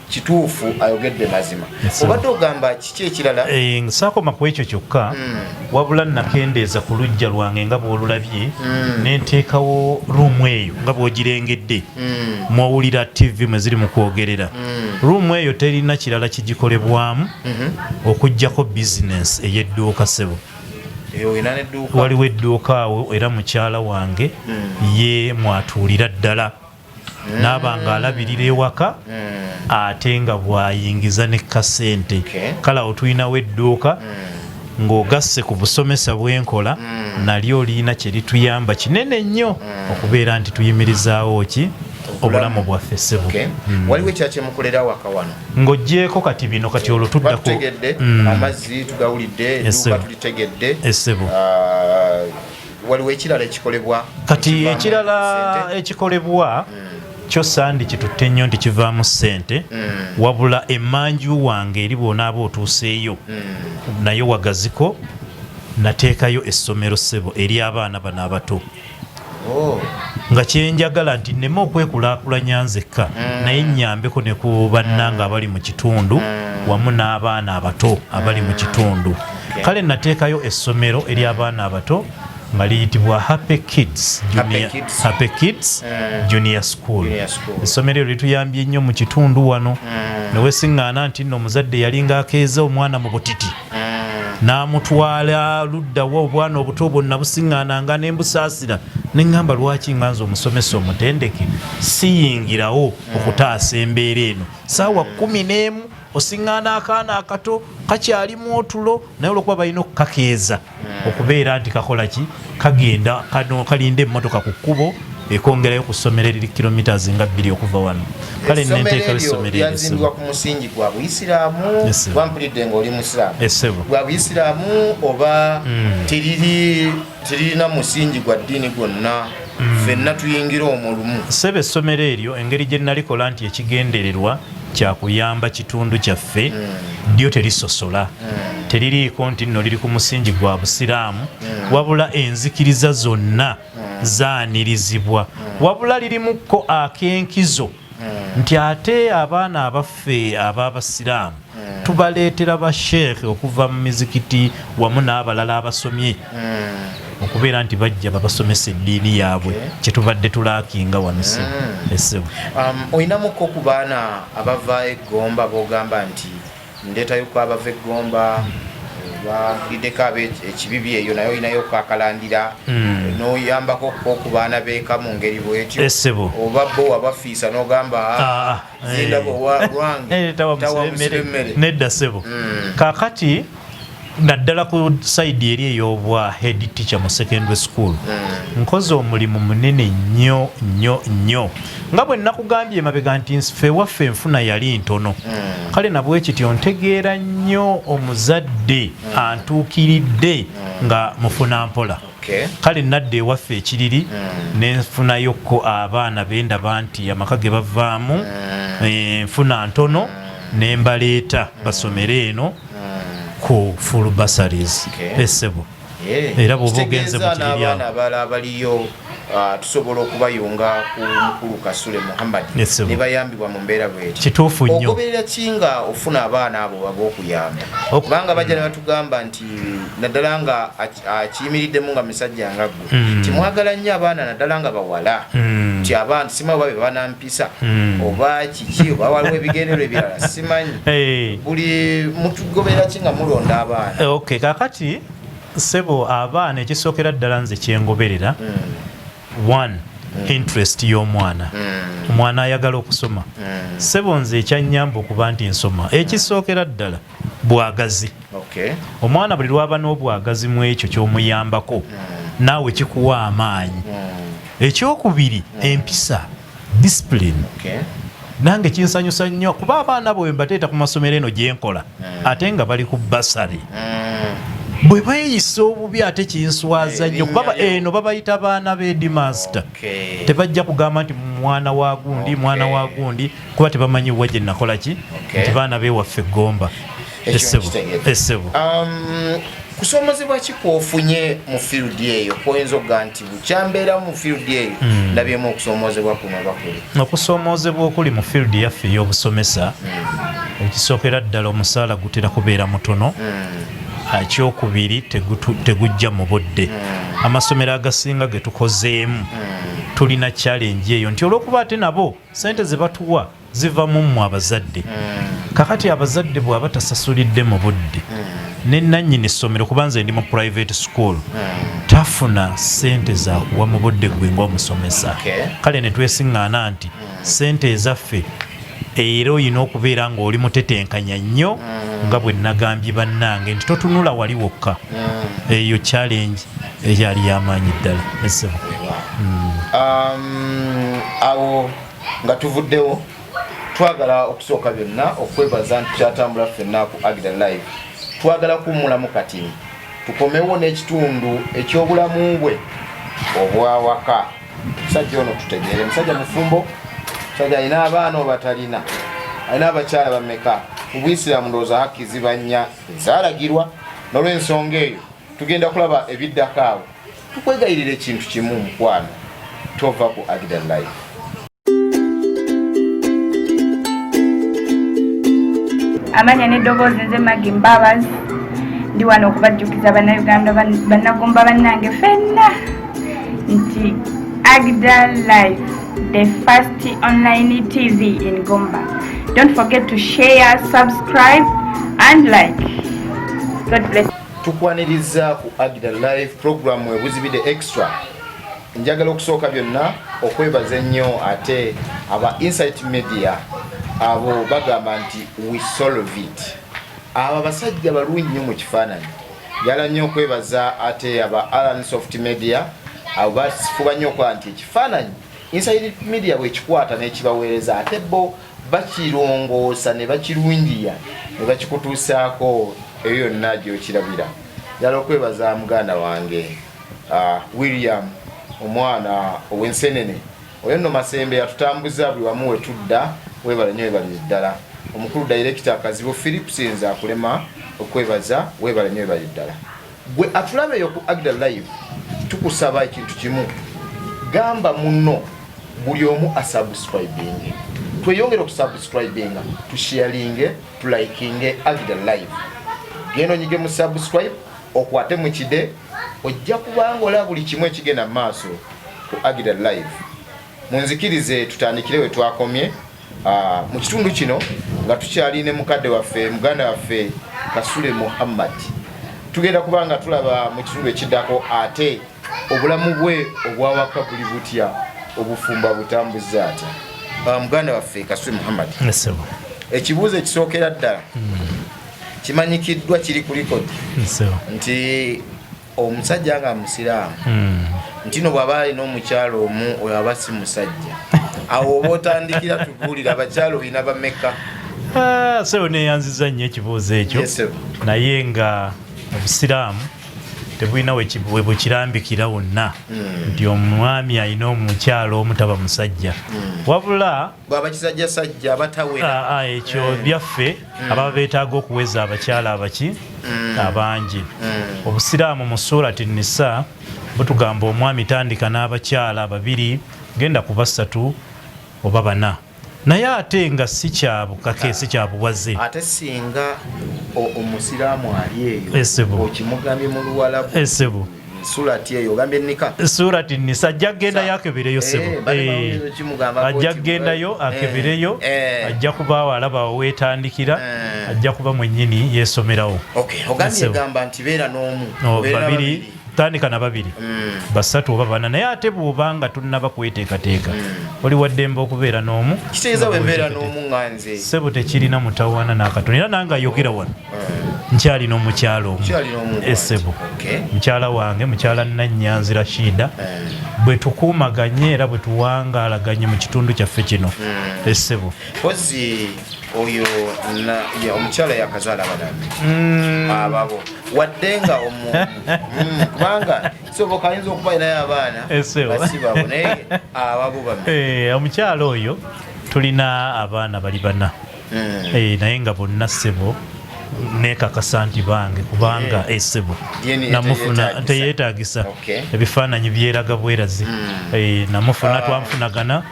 Kituufu, ayogedde mazima. Obadde ogamba kiki ekirala? Saakoma ku ekyo kyokka, wabula nakendeeza ku luggya lwange nga bw'olulabye, nenteekawo room eyo nga bw'ogirengedde, mwowulira TV mwe ziri mu kwogerera. Room eyo terina kirala kigikolebwamu okugjako bizinesi ey'edduuka, ssebo. Eyo olina n'edduuka? Waliwo edduuka awo, era mukyala wange ye mwatuulira ddala naaba nga alabirira ewaka, ate nga bw'ayingiza ne kasente. Kale awo tulinawo edduuka, ng'ogasse ku busomesa bwenkola, nalyo olina kye lituyamba kinene nnyo okubeera nti tuyimirizaawo ki obulamu bwaffe, ssebo. Okay. Waliwo ekira kyemukolera waka wano? Ng'oggyeeko kati bino, kati olwo tudda ku Batutegedde, amazzi tugawulidde, edduuka tulitegedde. Essebo. Ah, waliwo ekirala ekikolebwa Kati ekivaamu ekirala ssente? ekikolebwa kyo sandi kitutte nnyo nti kivaamu ssente, wabula emmanju wange eri bw'onaaba otuuseeyo naye wagaziko, nateekayo essomero, ssebo, eri abaana bano abato, nga kyenjagala nti nneme okwekulaakulanya nzekka, naye nnyambeko ne ku bannange abali mu kitundu wamu n'abaana abato abali mu kitundu. Kale nateekayo essomero eri abaana abato nga liyitibwa Happy Kids Junior, Kids. Happy Kids Junior School. Junior School. Essomero eryo lituyambye nnyo mu kitundu wano, newesiŋŋaana nti nno omuzadde yalinga akeeza omwana mu butiti n'amutwala luddawa, obwana obuto bwonna busiŋŋaananga ne mbusaasira, neŋŋamba lwaki nga nze omusomesa omutendeke siyingirawo okutaasa embeera eno. Saawa 11 osiŋŋaana akaana akato kakyalimu otulo, naye olwokuba balina okukakeeza okubeera nti kakola ki, kagenda kano kalinda emmotoka ku kkubo ekwongerayo ku ssomero eriri kilometers nga 2 okuva wano. Kale Essomero nenteekawo eryo essomero eryo, lyazimbibwa ssebo. ku musingi gwa buyisiraamu? Yes, sir. Wampulidde ng'oli musiraamu? Essebo. Gwa buyisiraamu oba teririna musingi gwa ddiini gwonna, ffenna tuyingira omwo lumu? Ssebo, essomero eryo engeri gye nalikola nti ekigendererwa kyakuyamba kitundu kyaffe, ddyo terisosola, teririiko nti nno liri ku musingi gwa busiraamu, wabula enzikiriza zonna zaanirizibwa, wabula lirimukko ak'enkizo nti ate abaana abaffe ab'abasiraamu tubaleetera basheekhe okuva mu mizikiti wamu n'abalala abasomye okubeera nti bajja babasomesa eddiini yaabwe, kyetubadde tulackinga wano, essebo. Oyinamuko ku baana abava eggomba bogamba nti ndeetayo ku abava eggomba, oba mpuliddeko abe ekibibi eyo, naye oyinayo akalandira n'oyambako ko ku baana beeka mu ngeri bwetyo? Essebo. Oba bo wabafiisa n'ogamba, Ah, zindaba owa lwange tawa tawa musibe musibe mmere. mmere. Nedda, ssebo. Kakati naddala ku side eri ey'obwa head teacher mu secondary school, nkoze omulimu munene nnyo nnyo nnyo, nga bwe nakugambye emabega nti ffe waffe enfuna yali ntono. Kale nabwe kityo ntegeera nnyo omuzadde antuukiridde nga mufuna mpola. Kale nadda ewaffe ekiriri nenfunayokko abaana bendaba nti amaka ge bavaamu nfuna ntono, nembaleeta basomere eno ku full bursaries. Essebo. Era bw'oba ogenze mu Kitegeeza kiriri awo. n'abaana abalala abaliyo, tusobola okubayunga ku mukulu Kasule Muhammad Yes, sir. ne bayambibwa mu mbeera bweti? Kituufu nnyo. Ogoberera ki nga ofuna abaana abo bab'okuyamba? Kubanga bajja ne batugamba nti naddala nga akiyimiriddemu nga musajja nga ggwe, timwagala nnyo abaana naddala nga bawala, nti abaana simanyi oba be banampisa oba kiki oba waliwo ebigendero ebirala, simanyi. Buli mutugoberera ki nga mulonda abaana? Okay, kakati ssebo, abaana ekisookera ddala nze kyengoberera, one, interest y'omwana. Omwana ayagala okusoma. Ssebo, nze ekyanyamba okuba nti nsoma, ekisookera ddala bwagazi. Omwana buli lwaba n'obwagazi mu ekyo ky'omuyambako, naawe kikuwa amaanyi. Ekyokubiri, empisa, discipline. Nange kinsanyusa nnyo kuba abaana bwe mbateeta ku masomero eno gyenkola, ate nga bali ku bursary, bwe beeyisa obubi ate kinswaza nnyo kuba Erinnya lyo. eno babayita baana b'headmaster. Tebajja kugamba nti mwana wa gundi, mwana wa gundi, kuba tebamanyi wa gye nakola ki, nti baana bewaffe eggomba. Ekyo Essebo. nkitegedde. Essebo. Kusoomozebwa ki kwofunye mu field eyo kwoyinza okuga nti bukyambeeramu mu field eyo ndabyemu okusoomozebwa kuno oba kuli? Okusoomozebwa okuli mu field yaffe ey'obusomesa, ekisookera ddala omusaala gutera kubeera mutono. Ekyokubiri, tegujja mu budde. Amasomero agasinga ge tukozeemu tulina challenge eyo, nti olw'okuba ate nabo sente ze batuwa ziva mu mmwe abazadde. Kakati abazadde bw'aba tasasulidde mu budde, ne nannyini ssomero, kuba nze ndi mu private school, tafuna sente zakuwa mu budde gwe ng'omusomesa. Kale ne twesiŋŋaana nti sente ezaffe era olina okubeera ng'oli mutetenkanya nnyo, nga bwe nagambye bannange nti totunula wali wokka. Eyo challenge ekyali y'amaanyi ddala, esebo. Awo nga tuvuddewo, twagala okusooka byonna okwebaza nti kyatambula ffenna ku Agida Live. Twagala kuwummulamu katini, tukomewo n'ekitundu eky'obulamu bwe obwawaka. Musajja ono tutegeere, musajja mufumbo, musajja alina abaana oba talina, alina abakyala bameka? Mu buyisiraamu ndowooza haki ziba nnya ezaalagirwa. N'olw'ensonga eyo tugenda kulaba ebiddako awo. Tukwegayirira ekintu kimu, mukwano, tova ku Agida Live. Amanya n'eddoboozi, nze Magi Mbabazi. Ndi wano okubajjukiza Bannayuganda, bannagomba bannange ffenna nti Agda Live, the first online TV in Gomba. Don't forget to share, subscribe and like. God bless. Tukwaniriza ku Agida Live, program Ebuzibide Extra. Njagala okusooka byonna okwebaza ennyo ate aba Insight Media. Abo bagamba nti we solve it. Abo abasajja balungi nnyo mu kifaananyi. Njagala nnyo okwebaza ate aba Alan Soft Media. Abo bafuba nnyo okukola nti ekifaananyi Insight Media bwekikwata n'ekibaweereza, ate bo bakirongoosa ne bakirungiya ne bakikutuusaako eyo yonna gyokirabira. Njagala okwebaza muganda wange William, omwana ow'ensenene oyo nno Masembe, yatutambuza buli wamu wetudda. Webale nnyo, webalire ddala. Omukulu dayirekita Kazibu Philip, sinza akulema okwebaza. Webale nnyo, webalire ddala. Gwe atulaba eyo ku Agda Live, tukusaba ekintu kimu: gamba muno buli omu asubscribinge, tweyongere okusubscribinga, tusharinge, tulikinge Agda Live. Genda onyige mu subscribe, okwate mu kide, ojja kubanga olaba buli kimu ekigenda mu maaso ku Agida Live. Munzikirize tutandikire we twakomye mu kitundu kino nga tukyali ne mukadde waffe, muganda waffe Kasule Muhammad. Tugenda kuba nga tulaba mu kitundu ekiddako ate obulamu bwe obwawaka buli butya, obufumba butambuza atya. Muganda waffe Kasule Muhammad, ekibuuzo ekisookera ddala, kimanyikiddwa, kiri ku likodi nti omusajja nga musiraamu, nti no bw'aba alina omukyalo omu, oyo aba si musajja. Awo oba otandikira tubuulira, abakyalo olina bameka? Ah, sebo, neyanziza nnyo ekibuuzo ekyo. Naye nga obusiraamu tebulina we bukirambikira wonna nti omwami alina omukyalo omu taba musajja, wabula bwaba kisajja sajja abatawera. Ah, ah, ekyo byaffe ababa beetaaga okuweza abakyala abaki abangi. Obusiraamu mu Surati Nisa butugamba omwami tandika n'abakyala babiri, genda ku basatu oba bana, naye ate nga si kyabukake, si kyabuwaze. Ate singa omusiraamu ali eyo Esebo. okimugambye mu Luwalabu, Esebo. Sulati eyo ogambye nika? Surati Nisa, ajja kugendayo akebereyo, sebo. Bali bawulira okimugambako Ajja nti kugendayo akebereyo, ajja kubaawo alaba weetandikira, ajja kuba mwennyini yeesomerawo. Okay, ogambye Esebo. egamba nti beera n'omu, No, obeera na babiri, tandika na babiri, basatu oba bana. Naye ate bw'oba nga tunnaba kweteekateeka, oli waddembe okubeera n'omu. Kitegeeza bwe mbeera n'omu nga nze Sebo, tekirina mutawaana n'akatono. Era nange ayogera wano nkyalina omukyalo omu. Nkyalina omu. Esebo. Mukyala wange, mukyala Nannyanzi Rashida, bwe tukuumaganye era bwe tuwangaalaganye mu kitundu kyaffe kino, esebo. Pozi oyo omukyala yakazaala abaana ababo, wadde nga kubanga kisoboka ayinza okuba alinayo abaana Esebo. basi babo, naye ababo bame? Omukyala oyo tulina abaana bali bana. Naye nga bonna, ssebo, Nekakasa nti bange kubanga esebo namufuna teyetagisa, ebifaananyi byeraga bwerazi. Namufuna, twamufunagana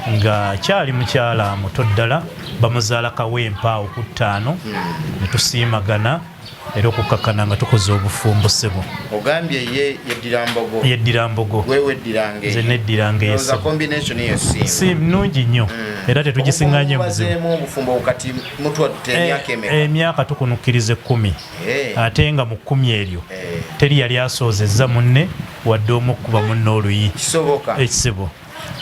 nga kyali mukyala muto ddala, bamuzaala Kawempe awo ku 5, netusiimagana era okukakkana nga tukoze obufumbo, ssebo. Ogambye ye yeddira Mbogo. Yeddira Mbogo. Gwe weddira Ngeye. Nze neddira Ngeye. Ndowooza combination eyo si nnungi nnyo era tetugisiŋŋanye buzibu. Obubazeemu obufumbo kati mutwadde emyaka emeka? Emyaka tukunukkiriza 10, ate nga mu 10 eryo teri yali asoozezza munne wadde omukuba munne oluyi. Kisoboka? Ekisebo.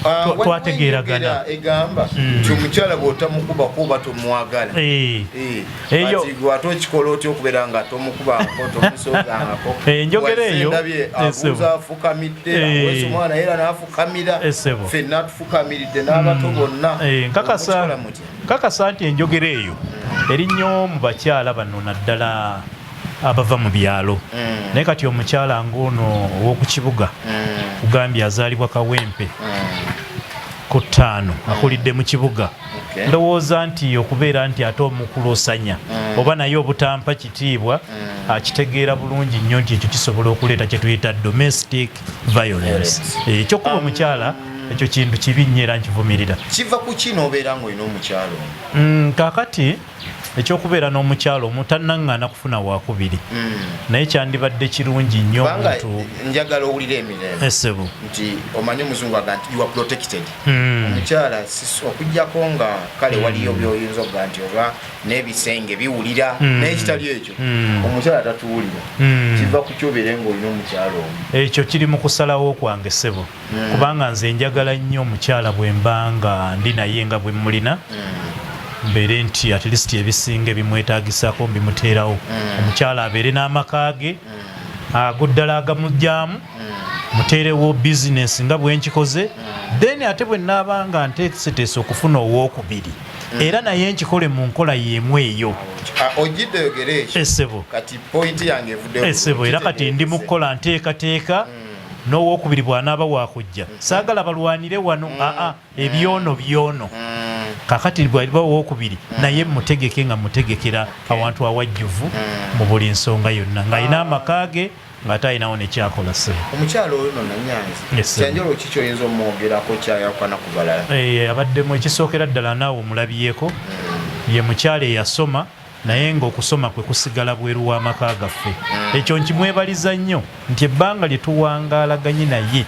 Ah, waliwo Twategeeragana. enjogera egamba nti omukyala bw'otamukubako oba tomwagala. Eyo Kati gwe ate okikola otya okubeera nga tomukubako, tomusoozangako? Enjogera eyo, Ndabye abuuza, afukamidde, aweesa omwana era n'afukamira. Esebo. Ffenna tufukamiridde n'abato bonna. Nkakasa Mukikola mutya? Nkakasa nti enjogera eyo eri nnyo mu bakyala bano, naddala abava mu byalo. Naye kati omukyala ng'ono ow'oku kibuga, kugambye azaalibwa Kawempe ku 5, akulidde mu kibuga, ndowooza nti okubeera nti ate omukulosanya oba naye obutampa kitiibwa, akitegeera bulungi nnyo nti ekyo kisobola okuleeta kye tuyita domestic violence. Ekyokuba omukyala, ekyo kintu kibi nnyo era nkivumirira. Kiva ku ki n'obeera ng'olina omukyala omu? Kaakati ekyokubeera n'omukyalo omu, tannaŋŋaana kufuna wakubiri, naye kyandibadde kirungi nnyo Kubanga omuntu njagala owulira emirembe. Esebo. Nti omanyi omuzungu aga nti you are protected. Omukyala okugjako nga kale waliyo byoyinza okuga nti oba n'ebisenge biwulira, naye kitali ekyo, omukyala tatuwulira. Kiva ku kyobeere ng'olina omukyala omu? Ekyo kiri mu kusalawo kwange, ssebo, kubanga nze njagala nnyo omukyala bwe mba nga ndi naye nga bwe mulina, mbeere nti at least ebisinga ebimwetaagisaako mbimuteerawo. Omukyala abeere n'amaka ge ago ddala agamugyamu, muteerewo bizinesi nga bwe nkikoze, then ate bwe naaba nga nteeseteese okufuna owookubiri, era naye nkikole mu nkola y'emu eyo. Ah, ojjidde oyogere ekyo. Esebo. Kati pointi yange evuddeyo. Esebo, era kati ndi mu kukola nteekateeka n'owokubiri bw'anaaba wakujja, saagala balwanire wano, aa ebyono byono. Kakati bwaliba owokubiri, naye mutegeke nga mutegekera awantu awajjuvu mu buli nsonga yonna, ng'alina amaka ge ng'ate alinawo nekyakola se. Omukyala oyo no Nanyanzi, Yes, sir. kyanjawulo ki kyoyinza omwogerako kyayawukana ku balala? Abaddemu ekisookera ddala, naawe omulabyeko, ye mukyala eyasoma naye ng'okusoma kwe kusigala bweru w'amaka gaffe. Ekyo nkimwebaliza nnyo nti ebbanga lye tuwangaalaganye naye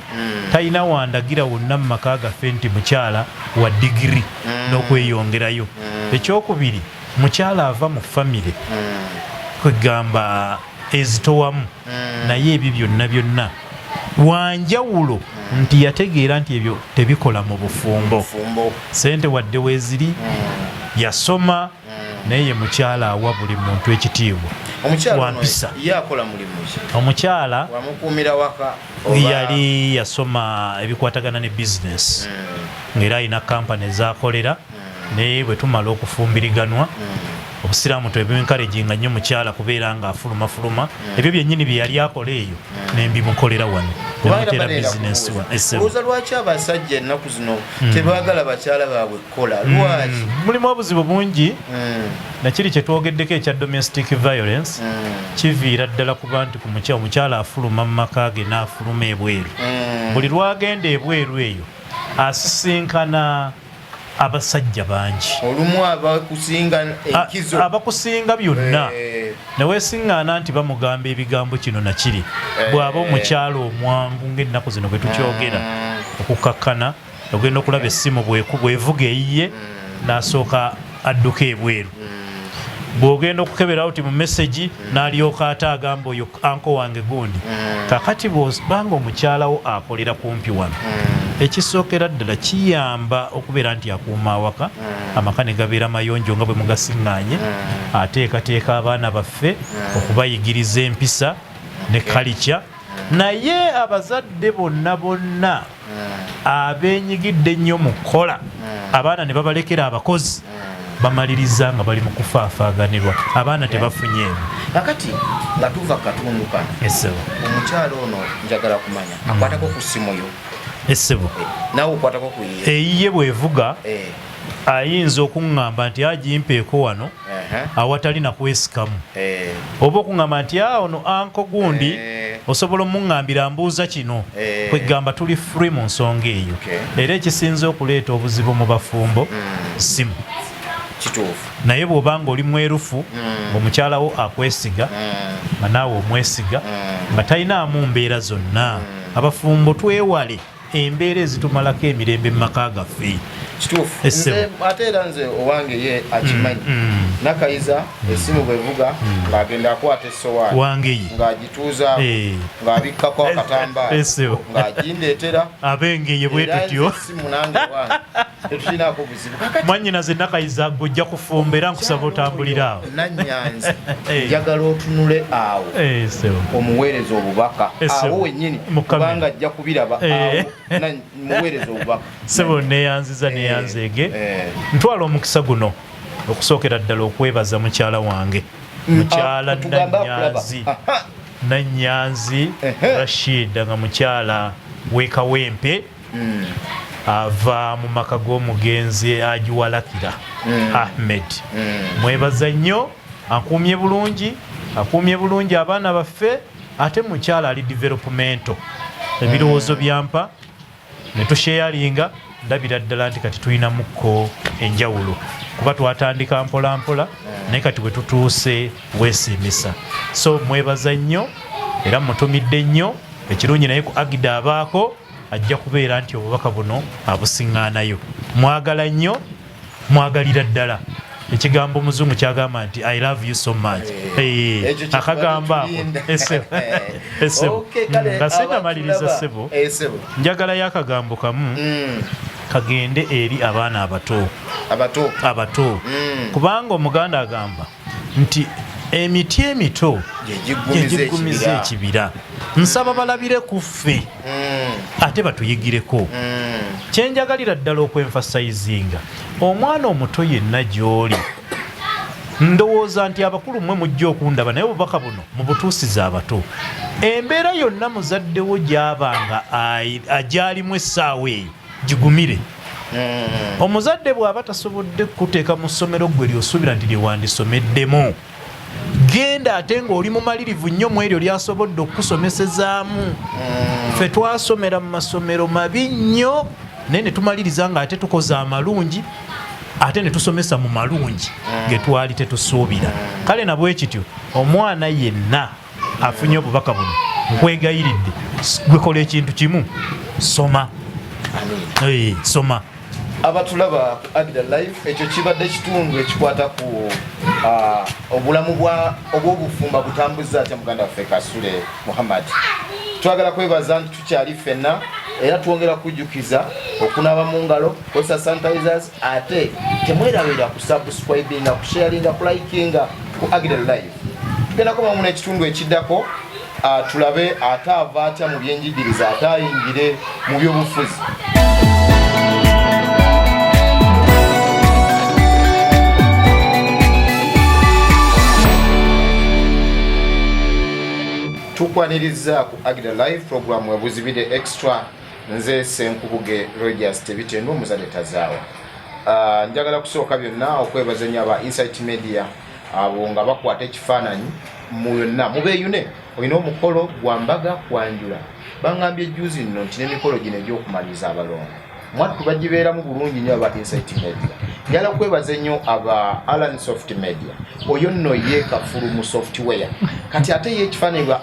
talina wandagira wonna mu maka gaffe nti mukyala wa digiri n'okweyongerayo. Ekyokubiri, mukyala ava mu famire kwegamba ezitowamu, naye ebyo byonna byonna wanjawulo nti yategeera nti ebyo tebikola mu bufumbo. Fumbo. Sente wadde weeziri, yasoma, naye ye mukyala awa buli muntu ekitiibwa. Omukyala ono Wampisa. ye akola mulimu ki? Omukyala Wamukuumira waka oba? Yali yasoma ebikwatagana ne bizinesi, ng'era alina kampani ezakolera, naye bwe tumala okufumbiriganwa, obusiraamu twebenkarejinga nnyo mukyala kubeera nga afulumafuluma, ebyo byennyini bye yali akola eyo nembimukolera wano, nemutera bizinesi wano, essebo. Olowooza lwaki abasajja ennaku zino tebaagala bakyala baabwe kukola? Lwaki? Mulimu obuzibu bungi. Nakiri kyetwogeddeko ekya domestic violence kiviira ddala kuba nti ku omukyala afuluma mu maka ge n'afuluma ebweru. Buli lwagenda ebweru eyo asisinkana abasajja bangi. Olumu abakusinga enkizo. Abakusinga byonna. Neweesiŋŋaana nti bamugamba ebigambo kino nakiri. Bw'aba omukyala omwangu ng'ennaku zino bwe tukyogera, okukakkana ogenda okulaba essimu bwevuga eyiye, n'asooka adduka ebweru. Bw'ogenda okukeberawo ti mu mesegi, n'alyoka ate agamba oyo anko wange gundi. Kakati bw'obanga omukyalawo akolera kumpi wano, ekisookera ddala kiyamba okubeera nti akuuma awaka, amaka ne gabeera mayonjo nga bwe mugasiŋŋaanye, ateekateeka abaana baffe okubayigiriza empisa ne kalica. Naye abazadde bonna bonna abeenyigidde ennyo mu kukola, abaana ne babalekera abakozi, bamaliriza nga bali mu kufaafaaganirwa, abaana tebafunye ebyo. Kakati nga tuva ku katundu kano, Essebo. omukyala ono njagala kumanya, akwatako ku ssimu yo? Essebo. Naawe okwatako ku yiye? Eyiye bwevuga, Ayinza okuŋŋamba nti agimpeeko wano awatali nakwesikamu, oba okuŋŋamba nti ono anko gundi, osobola omuŋŋambira mbuuza kino. Kwegamba tuli free mu nsonga eyo. Era ekisinza okuleeta obuzibu mu bafumbo simu. Naye bw'oba nga oli mwerufu, ng'omukyala wo akwesiga, nga naawe omwesiga, nga talinaamu mbeera zonna. Abafumbo twewale embeera ezitumalako emirembe mu maka gaffe. Kituufu. Ate era nze owange ye akimanyi. Nakayiza essimu bwevuga ng'agenda akwata essowaani wangeye ng'agituuza, ng'abikkako akatambaala, ng'agindeetera. Abengeye bwe tutyo. Essimu nange wange tetulinako buzibu. Mwannyinaze Nakayiza, gwe kufumba era nkusaba otambulira awo. Nanyanzi, njagala otunule awo, omuweereza obubaka awo wennyini, kubanga ajja kubiraba awo. Muweereza obubaka. Sebo, neyanziza, neyanzeege. Ntwala omukisa guno okusookera ddala okwebaza mukyala wange, mukyala Nanyanzi, Nanyanzi Rashida, nga mukyala wekawempe, ava mu maka g'omugenzi Ajiwalakira Ahmed. Mwebaza nnyo, akuumye bulungi, akuumye bulungi abaana baffe. Ate mukyala ali developmental, ebirowoozo byampa ne tusharinga, ndabira ddala nti kati tulinamuko enjawulo, kuba twatandika mpola mpola, naye kati bwe tutuuse weesiimisa. So mwebaza nnyo era mutumidde nnyo ekirungi, naye ku Agida abaako ajja kubeera nti obubaka buno abusiŋŋaanayo. Mwagala nnyo, mwagalira ddala. Ekigambo omuzungu kyagamba nti "I love you so much." Akagambo ako esebo nga sinamaliriza, sebo, njagalayo akagambo kamu kagende eri abaana abato. Abato, kubanga omuganda agamba nti emiti emito gyegiggumiza ekibira. Nsaba balabire ku ffe ate batuyigireko. Kyenjagalira ddala okwemphasizinga, omwana omuto yenna gy'oli, ndowooza nti abakulu mmwe mujja okundaba, naye obubaka buno mubutuusiza abato. Embeera yonna muzaddewo gy'abanga agyalimu essaawa eyo, gigumire. Omuzadde bw'aba tasobodde kukuteeka mu ssomero ggwe lyosuubira nti lyewandisomeddemu, genda ate ng'oli mumalirivu nnyo mu eryo lyasobodde okukusomesezaamu. Ffe twasomera mu masomero mabi nnyo, naye ne tumaliriza nga ate tukoze amalungi, ate ne tusomesa mu malungi ge twali tetusuubira. Kale nabwe kityo, omwana yenna afunye obubaka buno, nkwegayiridde, gwekola ekintu kimu, soma. Soma. Abatulaba ku Agida Life, ekyo kibadde kitundu ekikwata ku obulamu obw'obufumba butambuza atya muganda waffe Kasule Muhammad. Twagala kwebaza nti tukyali ffenna, era twongera kujjukiza okunaaba mu ngalo, kozesa sanitizers, ate temwerabira ku subscribinga, kusharinga, kulikinga ku Agida Live. Tugenda komamu n'ekitundu ekiddako, tulabe ate ava atya mu byenjigiriza ate ayingire mu byobufuzi. Tukwaniriza ku Agida Live program Ebuzibide Extra. Nze Senkubuge Rogers Tebitendo, omuzadde tazaawa. Njagala kusooka byonna okwebaza nnyo aba Insight Media, abo nga bakwata ekifaananyi mu yonna mubeeyune. Olina omukolo gwa mbaga, kwanjula, bangambye ejjuzi nno nti n'emikolo gino egy'okumaliriza abalongo mwattu bagibeeramu bulungi nnyo aba Insight Media. Njagala kwebaza ennyo aba Alan Soft Media, oyo nno ye kafulu mu software. Kati ate ye ekifaananyi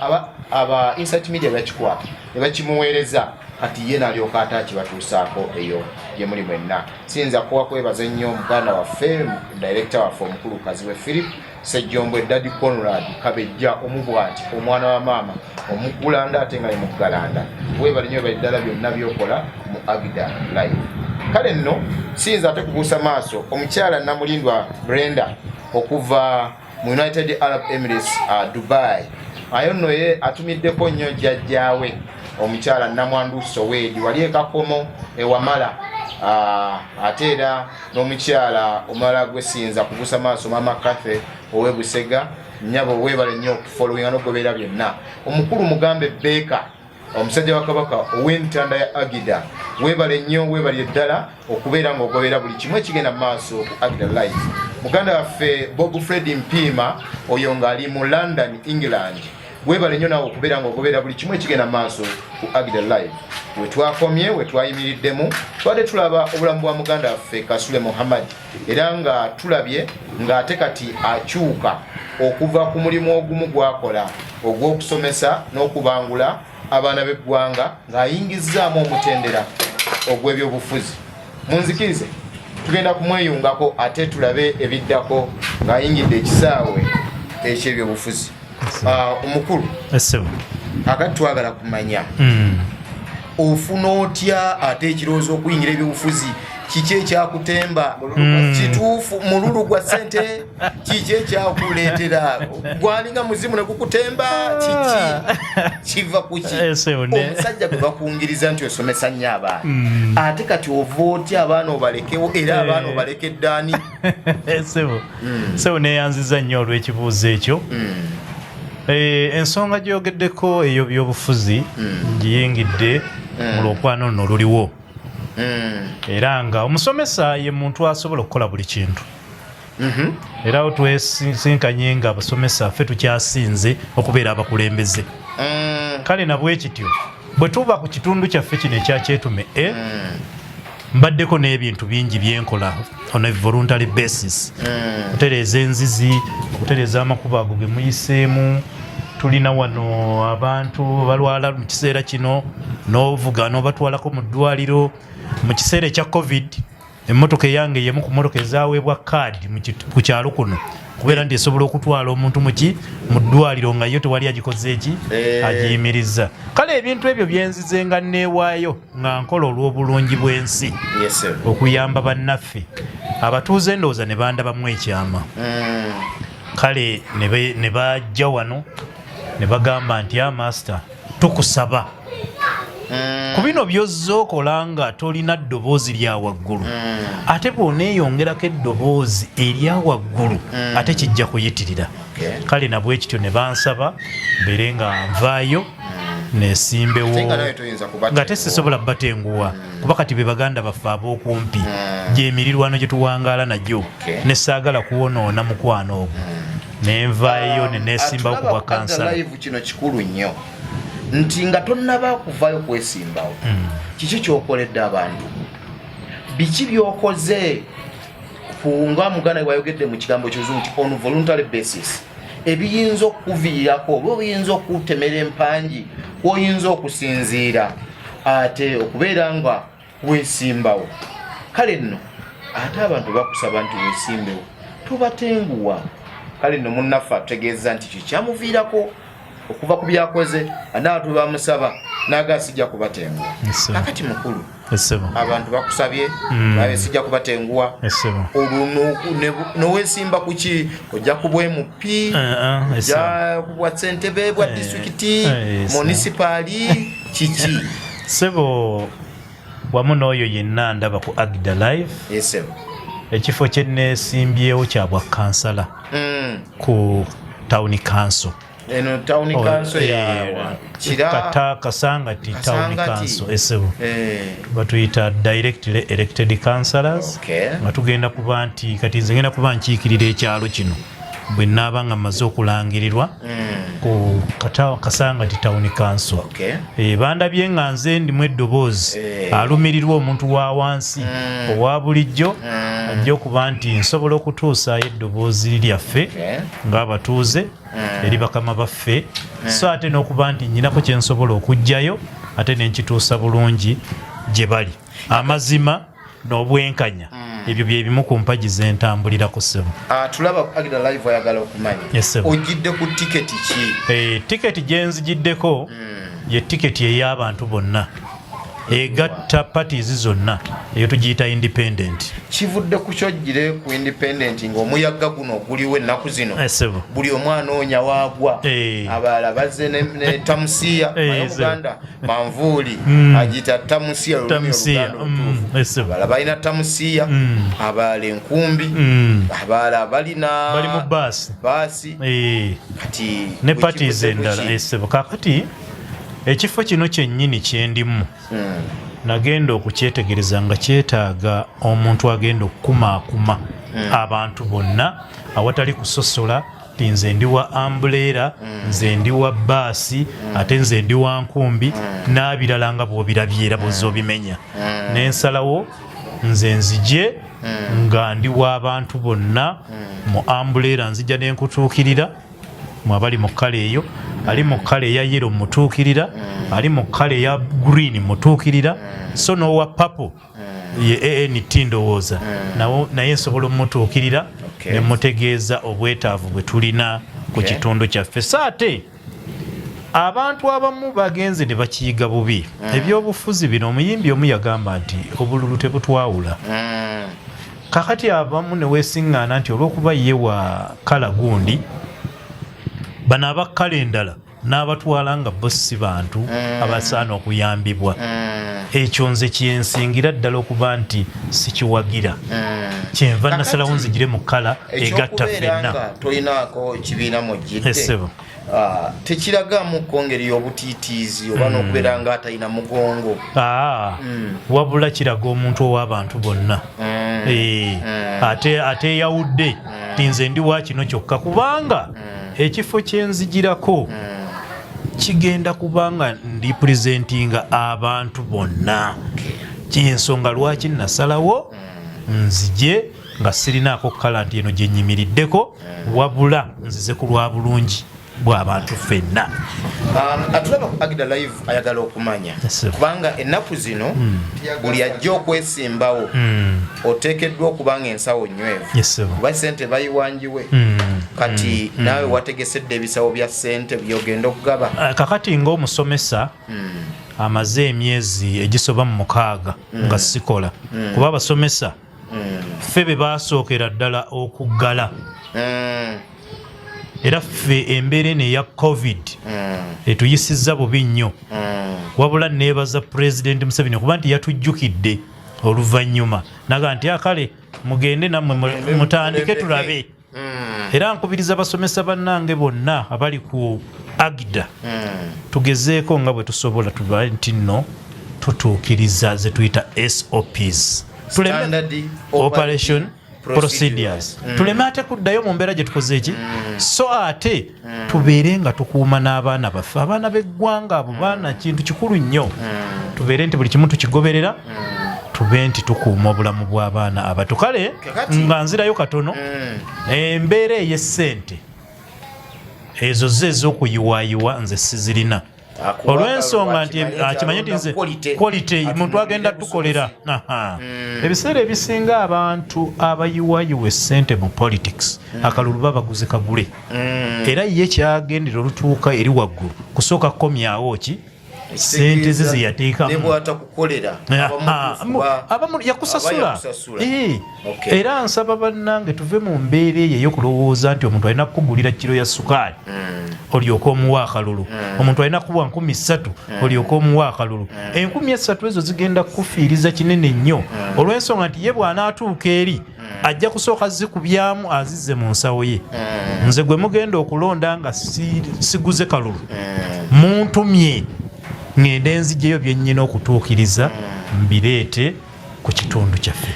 aba Insight Media bakikwata ne bakimuweereza, kati ye n'alyoka ate akibatuusaako eyo gye muli mwenna. Siyinza kuwa kwebaza ennyo muganda waffe, director waffe omukulu Kaziwe Philip Sejjombwe, Daddy Conrad Kabejja, omubwati, omwana wa maama omuggulanda ate nga ye muggalanda. Weebale nnyo, webale ddala byonna byokola mu Agida Live. Kale nno siyinza ate kubuusa maaso omukyala Namulindwa Brenda okuva mu United Arab Emirates, Dubai. Ayo nno ye atumiddeko nnyo jjajjaawe omukyala Namwandu Soweedi wali ekakomo ewamala, ate era n'omukyala omulala gwe siyinza kubuusa maaso, Maama Cathe ow'e Busega. Nnyabo weebale nnyo okufollowinga n'okugoberera byonna. Omukulu Mugambe Beeka, omusajja wa Kabaka ow'entanda ya Agida. Weebale nnyo, weebalire ddala okubeera ng'ogoberera buli kimu ekigenda mu maaso ku Agda Live. Muganda waffe Bob Fred Mpiima oyo ng'ali mu London, England, weebale nnyo naawe okubeera ng'ogoberera buli kimu ekigenda mu maaso ku Agda Live. We twakomye, we twayimiriddemu, tubadde tulaba obulamu bwa muganda waffe Kasule Muhammad, era nga tulabye ng'ate kati akyuka okuva ku mulimu ogumu gw'akola ogw'okusomesa n'okubangula abaana b'eggwanga ng'ayingizzaamu omutendera ogw'ebyobufuzi. Munzikirize tugenda kumweyungako ate tulabe ebiddako ng'ayingidde ekisaawe eky'ebyobufuzi. Omukulu, akati twagala kumanya ofuna otya ate ekirowoozo okuyingira ebyobufuzi? Kiki ekyakutemba? Kituufu mululu gwa ssente? Kiki ekyakuleetera? Gwalinga muzimu ne gukutemba? Kiki kiva kuki? Omusajja gwe bakungiriza nti osomesa nnyo abaana, ate kati ova otya abaana obalekewo, era abaana obalekedde ani? Sebo, neyanziza nnyo olw'ekibuuzo ekyo. Ensonga gyogeddeko eyo byobufuzi ngiyingidde mu lwokwano luno oluliwo, era nga omusomesa ye muntu asobola okukola buli kintu, era awo twesinkanye nga abasomesa ffe tukyasinze okubeera abakulembeze. Kale nabwe kityo bwe tuba ku kitundu kyaffe kino ekya Kyetume e, mbaddeko n'ebintu bingi byenkola on a voluntary basis, okutereeza enzizi, okutereeza amakubo ago ge muyiseemu. Tulina wano abantu balwala mu kiseera kino, n'ovuga n'obatwalako mu ddwaliro. Mu kiseera ekya COVID, emmotoka eyange yemu ku mmotoka ezaweebwa kaadi ku kyalo kuno, kubeera nti esobola okutwala omuntu muki mu ddwaliro nga yo tewali agikoze eki agiyimiriza. Kale ebintu ebyo byenzize nga neewaayo nga nkola olw'obulungi bw'ensi, okuyamba bannaffe abatuuze, endowooza ne bandabamu ekyama. Kale ne bajja wano ne bagamba nti, "A master, tukusaba ku bino byozza okola nga tolina ddoboozi lya waggulu, ate bw'oneeyongerako eddoboozi erya waggulu, ate kijja kuyitirira." Kale nabwe kityo ne bansaba mbeere nga nvaayo nesimbewo, Ate nga nawe toyinza kubatenguwa. Nga tesisobola batenguwa, kuba kati be baganda baffe ab'okumpi, gyemirirwano gye tuwangaala nagyo, nesaagala kuwonoona mukwano ogwo, nenvaayo nenesimbawo ku bwa Atulaba ku Agda kansala. Live, kino kikulu nnyo nti nga tonnaba kuvaayo kwesimbawo, kiki kyokoledde abantu? Biki byokoze ku nga muganda wayogedde mu kigambo kyozungu nti on voluntary basis, ebiyinza okukuviirako oba obiyinza okutemera empangi kwoyinza okusinziira ate okubeera nga weesimbawo? Kale nno ate abantu bakusaba nti weesimbewo, tobatenguwa. Kale nno munnaffe atutegeeza nti kyo kyamuviirako okuva ku byakoze, anaatu bamusaba naga sijja kubatenguwa. Yes, sir. Kakati mukulu, Essebo. abantu bakusabye babe sijja kubatenguwa, olwo noweesimba kuki? Ojja kubwa MP? Essebo. Ojja kubwa ssentebe bwa disitulikiti, yes, sir. munisipaali, kiki? Sebo, wamu n'oyo yenna ndaba ku Agda Live, Esebo. ekifo kye neesimbyewo kya bwa kansala ku town council. Eno town council yawa? Kira? Kata Kasangati town Kasangati. Council, esebo. Batuyita directly elected councillors, nga tugenda kuba nti kati nze ngenda kuba nkiikirira ekyalo kino bwe naaba nga mmaze okulangirirwa ku Kasangati town council. Bandabye nga nze ndimu eddoboozi alumirirwa omuntu wa wansi owa bulijjo, ajja okuba nti nsobola okutuusaayo eddoboozi lyaffe ng'abatuuze eri bakama baffe, so ate n'okuba nti nyinako kye nsobola okuggyayo ate nenkituusa bulungi gye bali, amazima n'obwenkanya. Ebyo bye bimu ku mpagi zentambulirako, ssebo. Ah, tulaba ku Agda Live ayagala okumanya, Yes, sir. ojjidde ku tiketi ki? Tiketi gye nzigiddeko ye tiketi ey'abantu bonna, egatta parties zonna, eyo tugiyita independent. Kivudde ku kyojjire ku independent ng'omuyaga guno oguliwo ennaku zino? Ssebo. Buli omu anoonya waagwa. Abalala bazze ne tamusiya. Naye Omuganda manvuuli agiyita tamusiya, olulimi Tamusiya, Oluganda olutuufu. Ssebo. Abalala balina tamusiya, abalala enkumbi, abalala balina Bali mu baasi. Baasi. Kati Ne bwe parties kivudde ku endala. ki? Ssebo, kakati ekifo kino kyennyini kyendimu, Nagenda okukyetegereza nga kyetaaga omuntu agenda okukumaakuma abantu bonna awatali kusosola nti nze ndi wa umbrella, nze ndi wa baasi, ate nze ndi wa nkumbi n'abirala nga bw'obirabye era bw'ozza obimenya. Nensalawo nze nzije nga ndi w'abantu bonna mu umbrella, nzija nenkutuukirira mwe abali mu colour eyo, ali mu colour eya yellow mutuukirira, ali mu colour eya green mutuukirira, so n'owa purple ye ANT ndowooza naye nsobola omutuukirira ne mutegeeza obwetaavu bwe tulina ku kitundu kyaffe. So ate abantu abamu bagenze ne bakiyiga bubi ebyobufuzi bino. Omuyimbi omu yagamba nti obululu tebutwawula. Kakati abamu ne weesiŋŋaana nti olw'okuba ye wa colour gundi, bano aba colour endala n'abatwala nga bo si bantu abasaana okuyambibwa. Ekyo nze kyensingira ddala okuba nti sikiwagira, kyenva nasalawo nzigire mu colour egatta Ekyokubeera ffenna. nga tolinaako kibiina mwojjidde, Essebo. Tekiragamuko ngeri y'obutiitiizi oba n'okubeera nga atalina mugongo? Aa, wabula kiraga omuntu ow'abantu bonna ate ateyawudde ti nze ndi wa kino kyokka, kubanga ekifo kyenzigirako kigenda kubanga ndi representinga abantu bonna. Kyensonga lwaki nasalawo nzije nga sirinaako colour nti eno gye nyimiriddeko, wabula nzize ku lwa bulungi bw'abantu ffenna. Atulaba ku Agida Live ayagala okumanya, Yes, sir. kubanga ennaku zino buli ajja okwesimbawo oteekeddwa okuba nga ensawo nywevu, Yes, sir. kuba sente bayiwanjiwe. Kati naawe wategesedde ebisawo bya sente byogenda okugaba? Kakati ng'omusomesa amaze emyezi egisoba mu 6 nga sikola, kuba abasomesa ffe be basookera ddala okuggala, era ffe embeera eno eya COVID etuyisizza bubi nnyo. Wabula neebaza Pulezidenti Museveni okuba nti yatujjukidde oluvannyuma naga nti akale mugende nammwe mutandike tulabe. Era nkubiriza basomesa bannange bonna abali ku Agida, tugezeeko nga bwe tusobola tubae nti nno tutuukiriza ze tuyita SOPs. Standard Operation Procedures, tuleme ate kuddayo mu mbeera gye tukoze eki. So ate tubeere nga tukuuma n'abaana baffe, abaana b'eggwanga abo baana kintu kikulu nnyo. Tubeere nti buli kimu tukigoberera, tube nti tukuuma obulamu bw'abaana abato. Kale nga nzirayo katono, embeera ey'essente ezo zo ez'okuyiwaayiwa nze sizirina, olw'ensonga nti akimanye nti nze quality muntu agenda tukolera. Aha. Ebiseera ebisinga abantu abayiwayiwa essente mu politics, akalulu babaguze kagule, era ye kyagendera olutuuka eri waggulu kusooka kukomyawo ki sente ze zeyateekamu. Ne bwatakukolera abamu yakusasula. Yakusasula. Era nsaba bannange tuve mu mbeera eyo ey'okulowooza nti omuntu alina kukugulira kiro ya sukaali olyoke omuwa akalulu, omuntu alina kuwa 3000 olyoke omuwa akalulu. 3000 ezo zigenda kukufiiriza kinene nnyo, olw'ensonga nti ye bw'anaatuuka eri ajja kusooka zikubyamu azizze mu nsawo ye. Nze gwe mugenda okulonda nga siguze kalulu, muntumye ŋŋende nziggyeyo bye nnyina okutuukiriza mbireete ku kitundu kyaffe.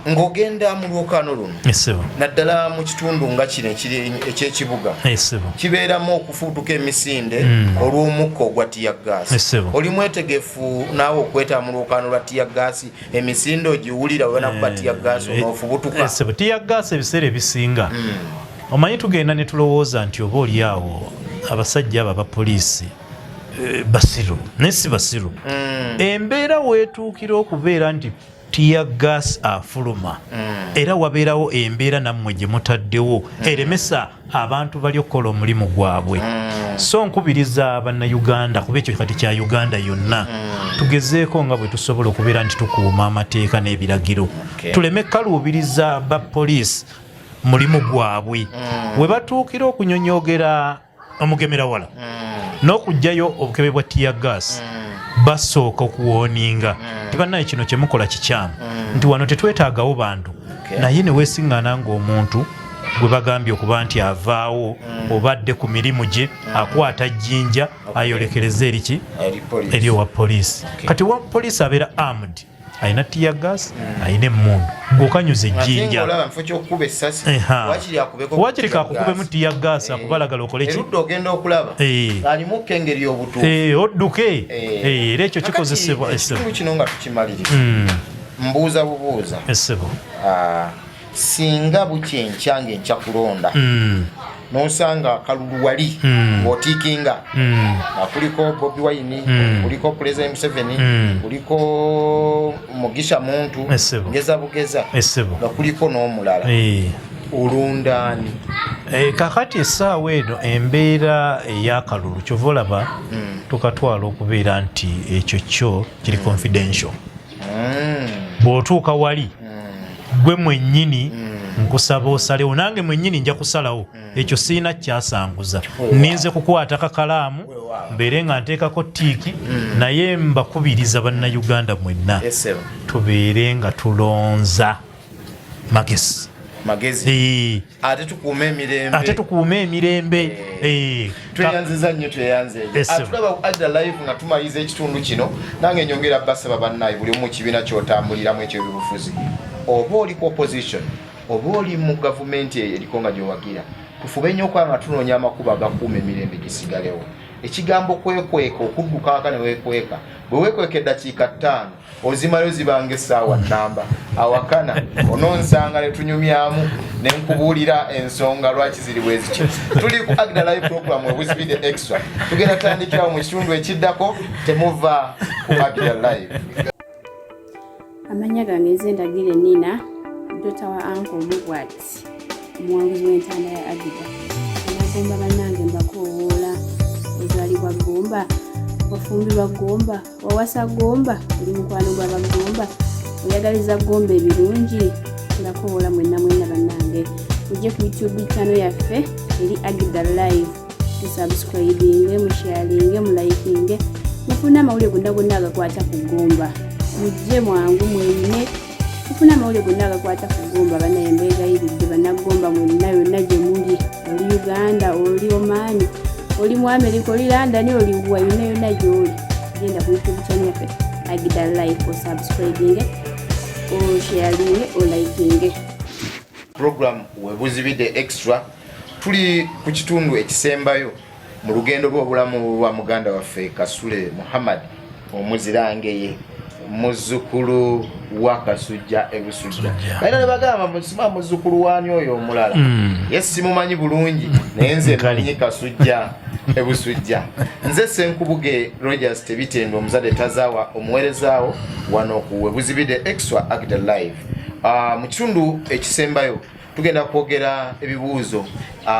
Ng'ogenda mu lwokaano luno, Essebo. naddala mu kitundu nga kino ekiri ekyekibuga, Essebo. kibeeramu okufuutuka emisinde olw'omukka ogwa tear gas. Essebo. Oli mwetegefu naawe okwetaba mu lwokaano lwa tear gas, emisinde ogiwulira bwe banakuba tear gas onoofubutuka? Essebo, tear gas ebiseera ebisinga, omanyi tugenda ne tulowooza nti oba oli awo abasajja abo abapoliisi basiru, naye si basiru. Embeera weetuukira okubeera nti tear gas afuluma, era wabeerawo embeera nammwe gye mutaddewo eremesa abantu bali okukola omulimu gwabwe. So nkubiriza Bannayuganda, kuba ekyo kati kya Uganda yonna, tugezeeko nga bwe tusobola okubeera nti tukuuma amateeka n'ebiragiro, tuleme kaluubiriza ba poliisi mulimu gwabwe. We batuukira okunyonyogera omugemera wala n'okugjayo obukebe bwa tear gas, basooka okuwarninga nti bannaye kino kyemukola kikyamu, nti wano tetwetaagawo bantu. Naye ne weesiŋŋaana ng'omuntu gwe bagambye okuba nti avaawo oba adde ku mirimu gye, akwata jjinja ayolekereze eriki? Eri poliisi. Eri owa poliisi. Kati owa poliisi abeera armed, alina tear gas, alina emmundu, ng'okanyuza Ate ejjinja. ng'olaba mu kifo ky'okukuba essasi, wakiri akubeko Wakiri kakukubemu tear gas akubalagala okole ki? Erudda ogenda okulaba alimu engeri y'obutuufu. Odduke. Era ekyo Kakati kikozesebwa. ekitundu kino nga tukimaliriza, mbuuza bubuuza. Essebo. Singa bukya enkya ng'enkya kulonda, n'osanga akalulu wali ng'otiikinga nga kuliko Bobi Wine, kuliko President Museveni, kuliko Mugisha Muntu, Essebo. ngeza bugeza, Essebo. nga kuliko n'omulala, olondaani? Kakati essaawa eno embeera ey'akalulu, kyova olaba tukatwala okubeera nti ekyo kyo kiri confidential. Bw'otuuka wali gwe mwennyini, nkusaba osalewo, nange mwennyini nja kusalawo. Ekyo siina kyasanguza, ninze kukwata kakalaamu mbeere nga nteekako tick, naye mbakubiriza Bannayuganda mwenna Essebo. tubeere nga tulonza magezi. Magezi. Ate tukuume emirembe. Ate tukuume emirembe. Tweyanziza nnyo, tweyanze. Essebo. Atulaba ku Agda Live nga tumaliriza ekitundu kino, nange nyongera basaba bannaye, buli omu mu kibiina kyotambuliramu ekyebyobufuzi, oba oli ku opposition oba oli mu gavumenti eriko nga gyowagira, tufube nnyo okuba nga tunoonya amakubo agakuuma emirembe gisigalewo. Ekigambo kwekweka, okudduka waka ne weekweka, bwe weekweka eddakiika 5 ozimalayo zibanga essaawa nnamba. Awakana onoonsanga ne tunyumyamu ne nkubuulira ensonga lwaki ziri bwe zityo. Tuli ku Agda Live program Webuzibidde Extra. Tugenda tandikirawo mu kitundu ekiddako. Temuva ku Agda Live. Amannya gange nze Ndagire Nina, daughter wa uncle Omubwati, omuwanguzi w'entanda ya Agida. Banagomba bannange, mbakoowoola. Ozaalibwa Gomba, wafumbirwa Gomba, wawasa Gomba, oli mukwano gw'Abagomba, oyagaliza Gomba ebirungi, mbakowoola mwenna mwenna bannange, mujje ku YouTube channel yaffe eri Agida Live, musubscribinge, musharinge, mulikinge, mufune amawulire gonna gonna agakwata ku Gomba. Mujje mwangu mweyune mufune amawulire gonna agakwata ku Gomba. Banaye mbeegayiridde, Bannagomba mwenna yonna gye muli, oli Uganda, oli Omaani, oli mu America, oli London, oli wa, yonna yonna gy'oli, genda ku YouTube channel yaffe Agida Live, osubscribinge, osharinge, olikinge. Program Webuzibidde Extra, tuli ku kitundu ekisembayo mu lugendo lw'obulamu bwa muganda waffe Kasule Muhammad Omuzirangeye, muzzukulu wa Kasujja Ebusujja. Balina ne bagamba musima muzzukulu waani oyo omulala, ye simumanyi bulungi, naye nze manyi Kasujja Ebusujja. Nze Senkubuge Rogers Tebitendo, omuzadde tazaawa, omuweerezaawo wano ku Webuzibidde Extra Agda Live. Mu kitundu ekisembayo tugenda kwogera ebibuuzo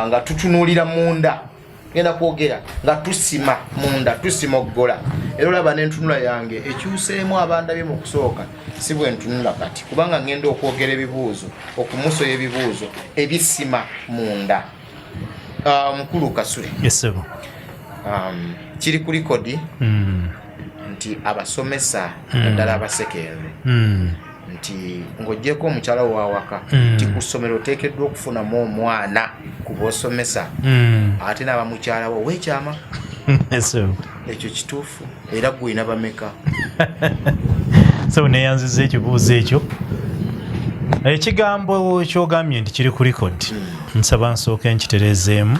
nga tutunuulira munda, tugenda kwogera nga tusima munda, tusimoggola. Era olaba n'entunula yange ekyuseemu, abandabye mu kusooka si bwe ntunula kati, kubanga ngenda okwogera ebibuuzo, okumusoya ebibuuzo ebisima munda. Mukulu Kasule. Essebo. Kiri ku record nti abasomesa, naddala abasekendwe, nti ng'oggyeko omukyala wawaka, nti ku ssomero oteekeddwa okufunamu omwana ku b'osomesa ate n'aba mukyala wo weekyama. Essebo. Ekyo kituufu? Era gwina bameka? So neyanziza ekibuuzo ekyo. Ekigambo kyogambye nti kiri ku record, nsaba nsooke nkitereezeemu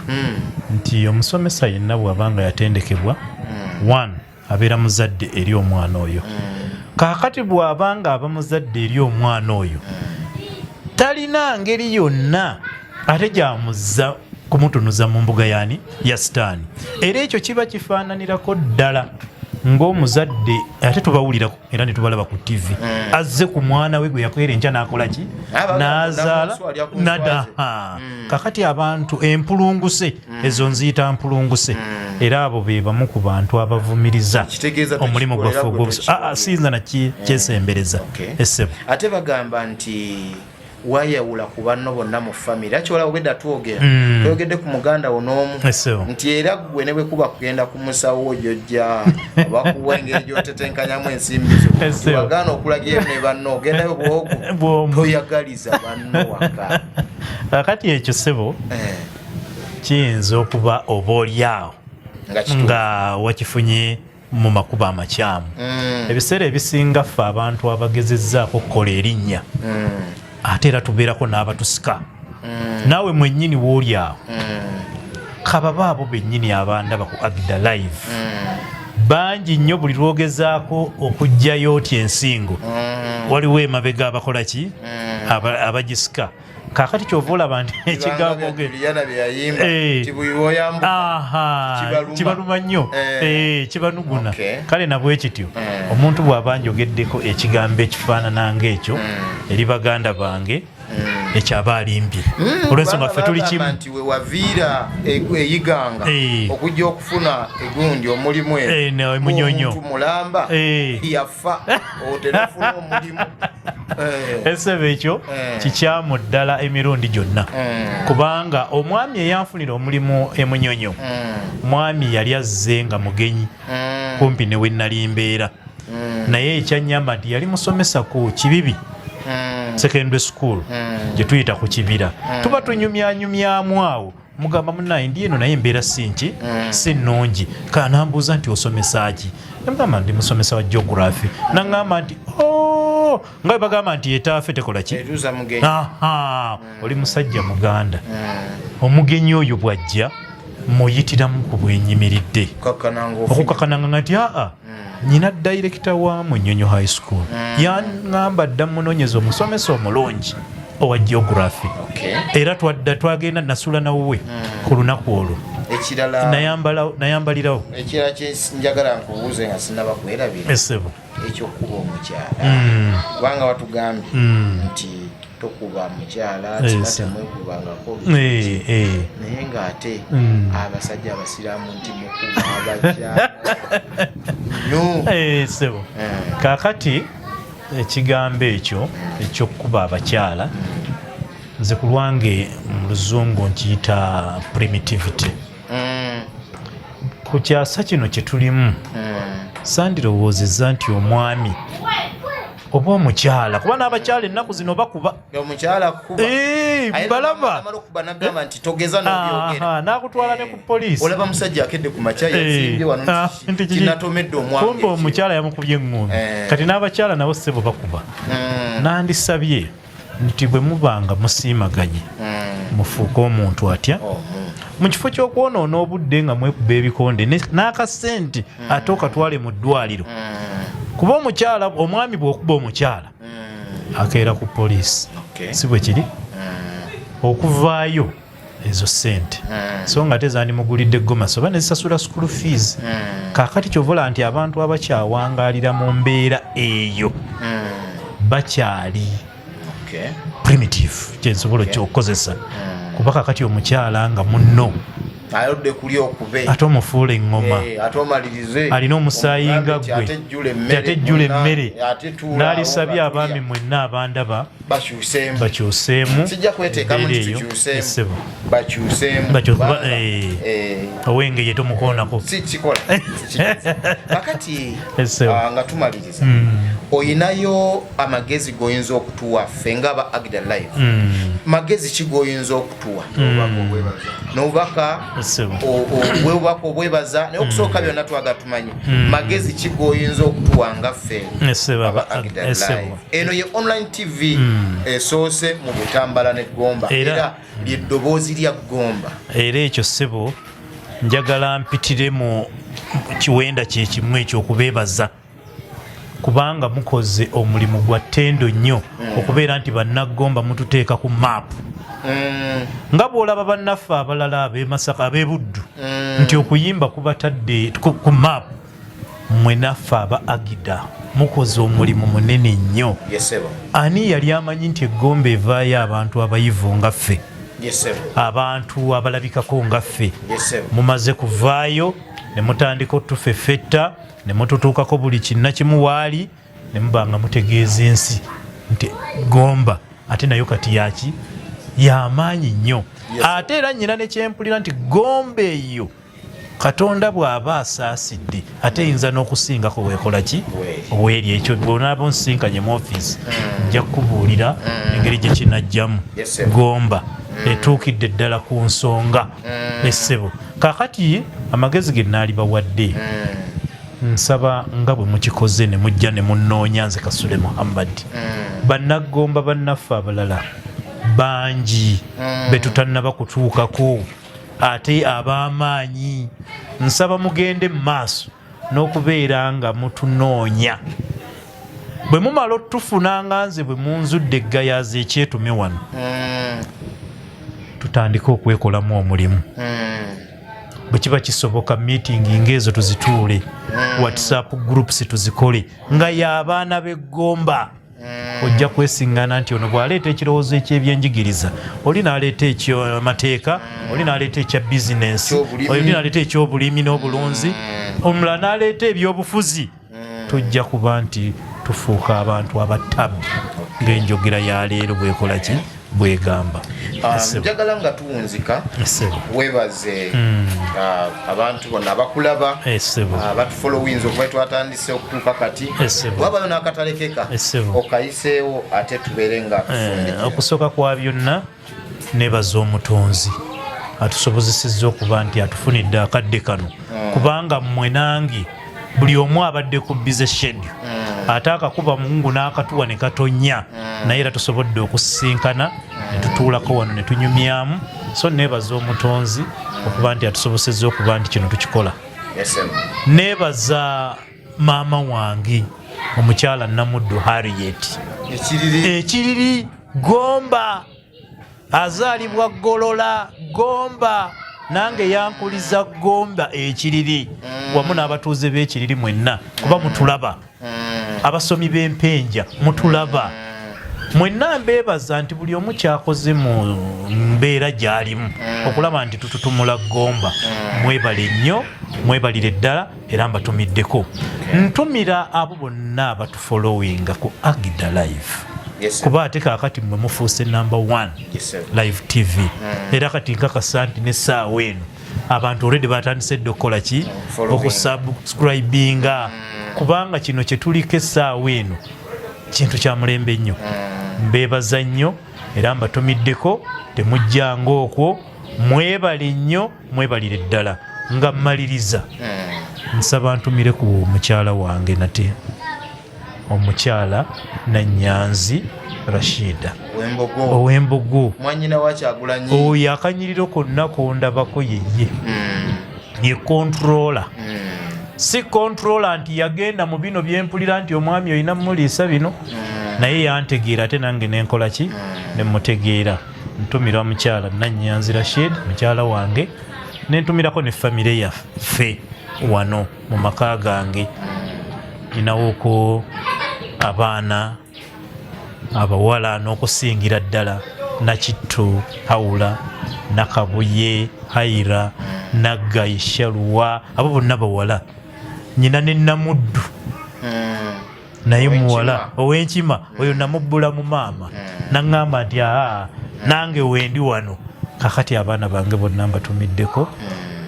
nti omusomesa yenna bw'aba nga yatendekebwa, one, abeera muzadde eri omwana oyo. Kaakati bw'aba nga aba muzadde eri omwana oyo, talina ngeri yonna ate gyamuzza kumutunuza mu mbuga yani ya sitaani. Era ekyo kiba kifaananirako ddala ng'omuzadde, ate tubawulirako era ne tubalaba ku TV, azze ku mwana we gwe yakwera enkya n'akola ki? N'azaala N'azaala nada. Ha. Kakati abantu empulunguse ezo nziyita mpulunguse, era abo be bamu ku bantu abavumiriza Kitegeeza omulimu tokikolera gwaffe gwe ogw'obuso. tokikolera. Siyinza nakyesembereza. Okay. Essebo. Ate bagamba nti Wayawula ku banno bonna mu famire, era kyolaba obwedda twogera, twogedde ku muganda wo n'omu nti era ggwe ne bwe kuba kugenda ku musawo wo gyojja bakuwa engeri gy'otetenkanyamu ensimbi zo, wagaana okulagira ne banno, ogendayo bwogu, toyagaliza banno waka. Kakati ekyo, ssebo, kiyinza okuba oba oliawo nga wakifunye mu makubo amakyamu. Ebiseera ebisinga ffe abantu abagezezzaako okukola erinnya, ate era tubeerako n'abatusika. Naawe mwennyini wooli awo, kababa abo bennyini abandaba ku Agida Live bangi nnyo, buli lwogezaako okuggyayo oti ensingo, waliwo emabega abakola ki? Abagisika. Kakati kyova olaba nti ekigambo kibaluma nnyo, kibanuguna. Kale nabwe kityo, omuntu bw'aba njogeddeko ekigambo ekifaanana ngaekyo eri baganda bange, ekyaba alimbye, olwensonga ffe tuli kimu. Nti wewaviira eyiganga okujja okufuna egundi omulimu, Munyonyo mulamba yafa oterafuna omulimu. Esebe ekyo kikyamu ddala emirundi gyonna, kubanga omwami eyanfunira omulimu emunyonyo, mwami yali azze nga mugenyi kumpi ne we nali mbeera, naye ekyanyamba nti yali musomesa ku Kibibi Secondary School gye tuyita ku Kibira. Tuba tunyumyanyumyamu awo, mugamba, "Munaye, ndi eno naye embeera si nki, si nnungi." Kanambuuza nti, "Osomesa ki?" Nemugamba, "Ndi musomesa wa geography." Naŋŋamba nti, "Oh," nga bwe bagamba nti etaafe tekola ki, oli musajja muganda, omugenyi oyo bw'ajja muyitiramu ku bwenyimiridde okukakananga nti aa, nyina director wa Munyonyo High School yaŋŋamba dda munoonyeza omusomesa omulungi owa geography. Era twadda twagenda, nasula nawuwe ku lunaku olwo. Ekirala, Nayambalirawo. Ekirala kyenjagala nkubuuze nga sinaba kwerabira, esebo. Ekyokuba omukyala, kubanga watugambye nti tokuba mukyala, kiba temwekubangako, naye ng'ate abasajja abasiraamu nti mukuba abakyala nyo. Sebo, kakati ekigambo ekyo ekyokukuba abakyala, nze ku lwange mu Luzungu nkiyita primitivity. Ku kyasa kino kye tulimu, sandirowoozezza nti omwami oba omukyala, kuba n'abakyala ennaku zino bakuba. Omukyala kuba. Balaba. Amala okuba nagamba nti togeza n'obyogera. N'akutwala ne ku poliisi. Olaba musajja akedde ku makya, yazimbye wano, nti kinatomedde omwange. Kumbe omukyala yamukubye eŋŋumbi. Kati n'abakyala nabo, ssebo, bakuba. Nandisabye nti bwe mubanga musiimaganye, mufuuke omuntu atya mu kifo ky'okwonoona obudde nga mwekuba ebikonde n'akasente, ate okatwale mu ddwaliro. Kuba omukyala, omwami bw'okuba omukyala akeera ku poliisi, si bwe kiri? Okuvaayo ezo sente, so nga ate zandimugulidde gomasi oba nezisasula school fees. Kaakati kyovula nti abantu abakyawangaalira mu mbeera eyo bakyali primitive, kyensobola okukozesa, kuba kakati omukyala nga munno Ayodde kuli okube, ate omufuula eŋŋoma, ate omalirize, alina omusaayi nga omugambe nti ggwe, ate ejjula emmere, ate ejjula emmere. Ate tuula awo N'alisabye nga abaami tulya. mwenna abandaba Bakyuseemu. Bakyuseemu. Sijja kweteekamu nti embeera eyo. tukyuseemu. Essebo. Bakyuseemu. Kubanga, owengeye tomukoonako. Si kikola. Kakati Essebo. Nga tumaliriza, oyinayo amagezi goyinza okutuwa ffe nga Agida Live? Magezi ki goyinza okutuwa n'obubaka? Essebo. Obubaka obwebaza, naye okusooka byonna twagala tumanye magezi ki goyinza okutuwa nga ffe Essebo, aba Agida essebo. Live. Eno ye online TV esoose mu Butambala ne Gomba, era lyeddoboozi lya Gomba. Era ekyo, ssebo, njagala mpitire mu kiwenda kyekimu ekyokubeebaza, kubanga mukoze omulimu gwa ttendo nnyo okubeera nti Bannaggomba mututeeka ku maapu, nga bw'olaba bannaffe abalala ab'e Masaka, ab'e Buddu, nti okuyimba kubatadde ku maapu. Mmwe naffe aba Agida mukoze omulimu munene nnyo. Yesebo. Ani yali amanyi nti Eggomba evaayo abantu abayivu nga ffe, Yesebo. abantu abalabikako nga ffe? Yesebo. Mumaze kuvaayo ne mutandika otufeffetta ne mututuukako buli kinna kimu waali ne muba nga mutegeeza ensi nti Gomba Ate nayo kati yaki yamaanyi nnyo. Ate era nyina nekyempulira nti Gomba eyo Katonda bw'aba asaasidde ate eyinza n'okusingako weekola ki weeri. Ekyo bw'onaaba onsisinkanye mu ofiisi nja kukubuulira engeri gye kinajjamu. Gomba etuukidde ddala ku nsonga essebo. Kaakati amagezi ge naalibawadde, nsaba nga bwe mukikoze ne mujja ne munnoonya nze Kasule Muhammad, bannaggomba bannaffe abalala bangi be tutannaba kutuukako ate ab'amaanyi, nsaba mugende mu maaso n'okubeera nga mutunoonya. Bwe mumala otufuna nga nze bwe munzudde eggayaza ekyetume wano, tutandike okwekolamu omulimu. Bwe kiba kisoboka, meeting ng'ezo tuzituule, WhatsApp groups tuzikole nga y'abaana b'eggomba. Ojja kwesiŋŋana nti ono bw'aleeta ekirowoozo eky'ebyenjigiriza, oli n'aleeta ekyamateeka, oli n'aleeta ekya bizinensi, oli n'aleeta ekyobulimi n'obulunzi, omulala n'aleeta ebyobufuzi. Tujja kuba nti tufuuka abantu abatabu ng'enjogera ya leero bwekola ki bwegamba. Njagala nga tuwunzika webaze abantu bonna abakulaba, abatufollowinza okuba twatandise okutuuka kati. Wabayo n'akatalekeka okayiseewo ate tubeere nga tufundikira. Okusooka kwa byonna, nebaza Omutonzi atusobozesezza okuba nti atufunidde akadde kano, kubanga mmwe nange buli omu abadde ku busy schedule, ate akakuba Mungu n'akatuwa ne katonya, naye era tusobodde okusisinkana ne tutuulako wano ne tunyumyamu. So nebaza Omutonzi okuba nti atusobosezza okuba nti kino tukikola. Nebaza maama wange omukyala Namuddu Harriet Ekiriri Gomba, azaalibwa Golola Gomba, nange yankuliza Gomba Ekiriri, wamu n'abatuuze b'Ekiriri mwenna, kuba mutulaba, abasomi b'empenja mutulaba mwenna. Mbeebaza nti buli omu kyakoze mu mbeera gy'alimu okulaba nti tututumula Gomba. Mwebale nnyo, mwebalire ddala. Era mbatumiddeko, ntumira abo bonna abatufollowinga ku Agida Live, kuba ate kaakati mmwe mufuuse number one live TV. Era kati nkakasa nti n'essaawa eno abantu already batandise dde okukola ki, okusubscribinga, kubanga kino kye tuliko essaawa eno kintu kya mulembe nnyo. Mbeebaza nnyo era mbatumiddeko, temujjanga okwo. Mwebale nnyo, mwebalire ddala. Nga mmaliriza, nsaba ntumire ku mukyala wange nate, omukyala Nanyanzi Rashida ow'Embogo. Oyo akanyiriro konna kondabako yeye, ye controller. Si controller nti yagenda mu bino byempulira nti omwami olina muliisa bino, naye yantegeera ate nange nenkola ki, nemutegeera. Ntumira mukyala Nanyanzi Rashid, mukyala wange, nentumirako ne famire yaffe wano mu maka gange. Ninawoko abaana abawala n'okusingira ddala Nakittu Haula, Nakabuye Haira, Naggayi Shaluwa, abo bonna bawala. Nyina ne Namuddu naye muwala ow'Enkima, oyo namubbula mu maama, naŋŋamba nti aa, nange wendi wano. Kakati abaana bange bonna mbatumiddeko,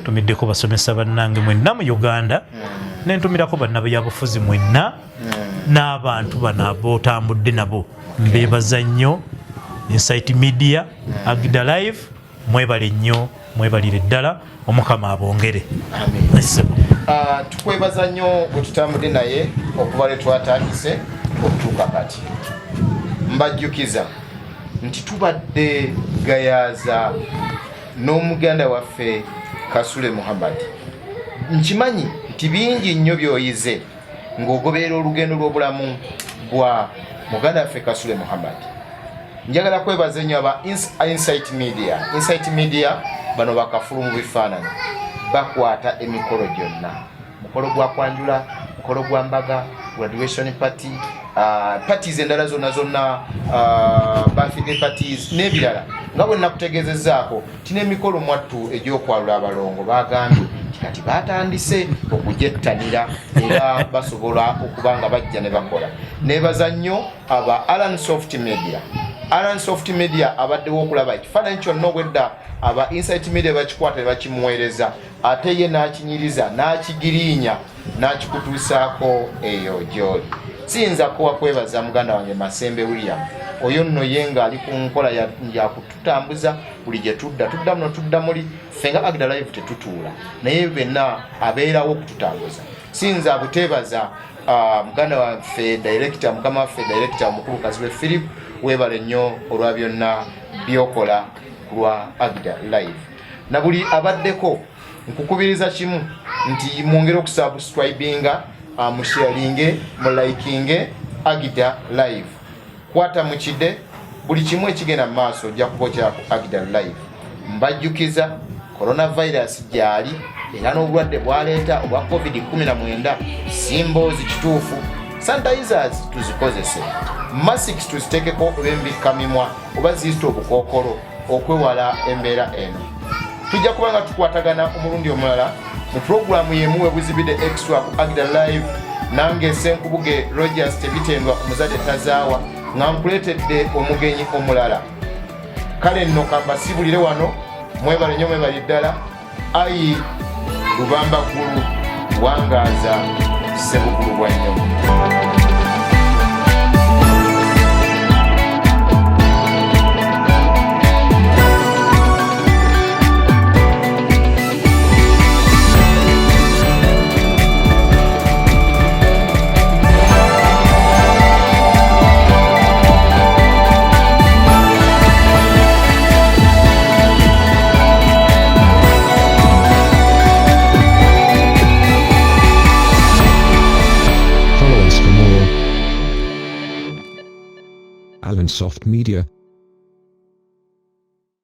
tumiddeko basomesa bannange mwenna mu Uganda, nentumirako bannabyabufuzi mwenna n'abantu bano abotambudde nabo. Mbeebaza nnyo. Insight Media, Agida Live, mwebale nnyo, mwebalire ddala. Omukama abongere. Tukwebaza nnyo bwe tutambudde naye okuva lwe twatandise okutuuka kati. Mbajjukiza nti tubadde Gayaza n'omuganda waffe Kasule Muhammad. Nkimanyi nti bingi nnyo by'oyize ng'ogoberera olugendo lw'obulamu bwa muganda waffe Kasule Muhammad. Njagala kwebaza ennyo aba Insight Media. Insight Media bano bakafulu mu bifaananyi, bakwata emikolo gyonna, mukolo gwa kwanjula, mukolo gwa mbaga, graduation party, parties endala zonna zonna, birthday parties n'ebirala. Nga bwe nakutegeezezaako ti n'emikolo mwattu egy'okwalula abalongo bagambye nti kati batandise okugyettanira, era basobola okuba nga bajja ne bakola. Nebaza nnyo aba Alan Soft Media. Alan Soft Media abaddewo okulaba ekifaananyi kyonna obwedda aba Insight Media bakikwata ne bakimuweereza ate ye n'akinyiriza n'akigiriinya n'akikutuusaako eyo gy'oli. Siyinza kuwa kwebaza muganda wange Masembe William oyo nno ye ng'ali ku nkola yakututambuza buli gye tudda tudda muno tudda muli ffe nga Agda Live tetutuula naye benna abeerawo okututambuza. Siyinza buteebaza muganda waffe director, mukama waffe director omukulu Kazibwe Philip, weebale nnyo olwa byonna byokola ku lwa Agda Live. Na buli abaddeko nkukubiriza kimu nti mwongere okusubscribinga, musharinge, mulikinge Agda Live. Kwata mukide buli kimu ekigenda mu maaso ojja kuba okyala ku Agda Live. Mbajjukiza coronavirus gyali era n'obulwadde bwaleeta obwa COVID-19 si mboozi kituufu. Sanitizers tuzikozese, masks tuziteekeko oba embikka mimwa oba ziyita obukookolo okwewala embeera eno. Tujja kuba nga tukwatagana omulundi omulala mu pulogulaamu y'emu webuzibidde extra ku Agda Live. Nange Ssenkubuge Rogers Tebitendwa omuzadde tazaawa nga nkuleetedde omugenyi omulala. Kale nno kambasibulire wano, mwebale nnyo, mwebale ddala. Ayi Lubamba Ggulu, wangaaza Ssebugulu bwa nnyo. Follow us for more. Alan Soft Media.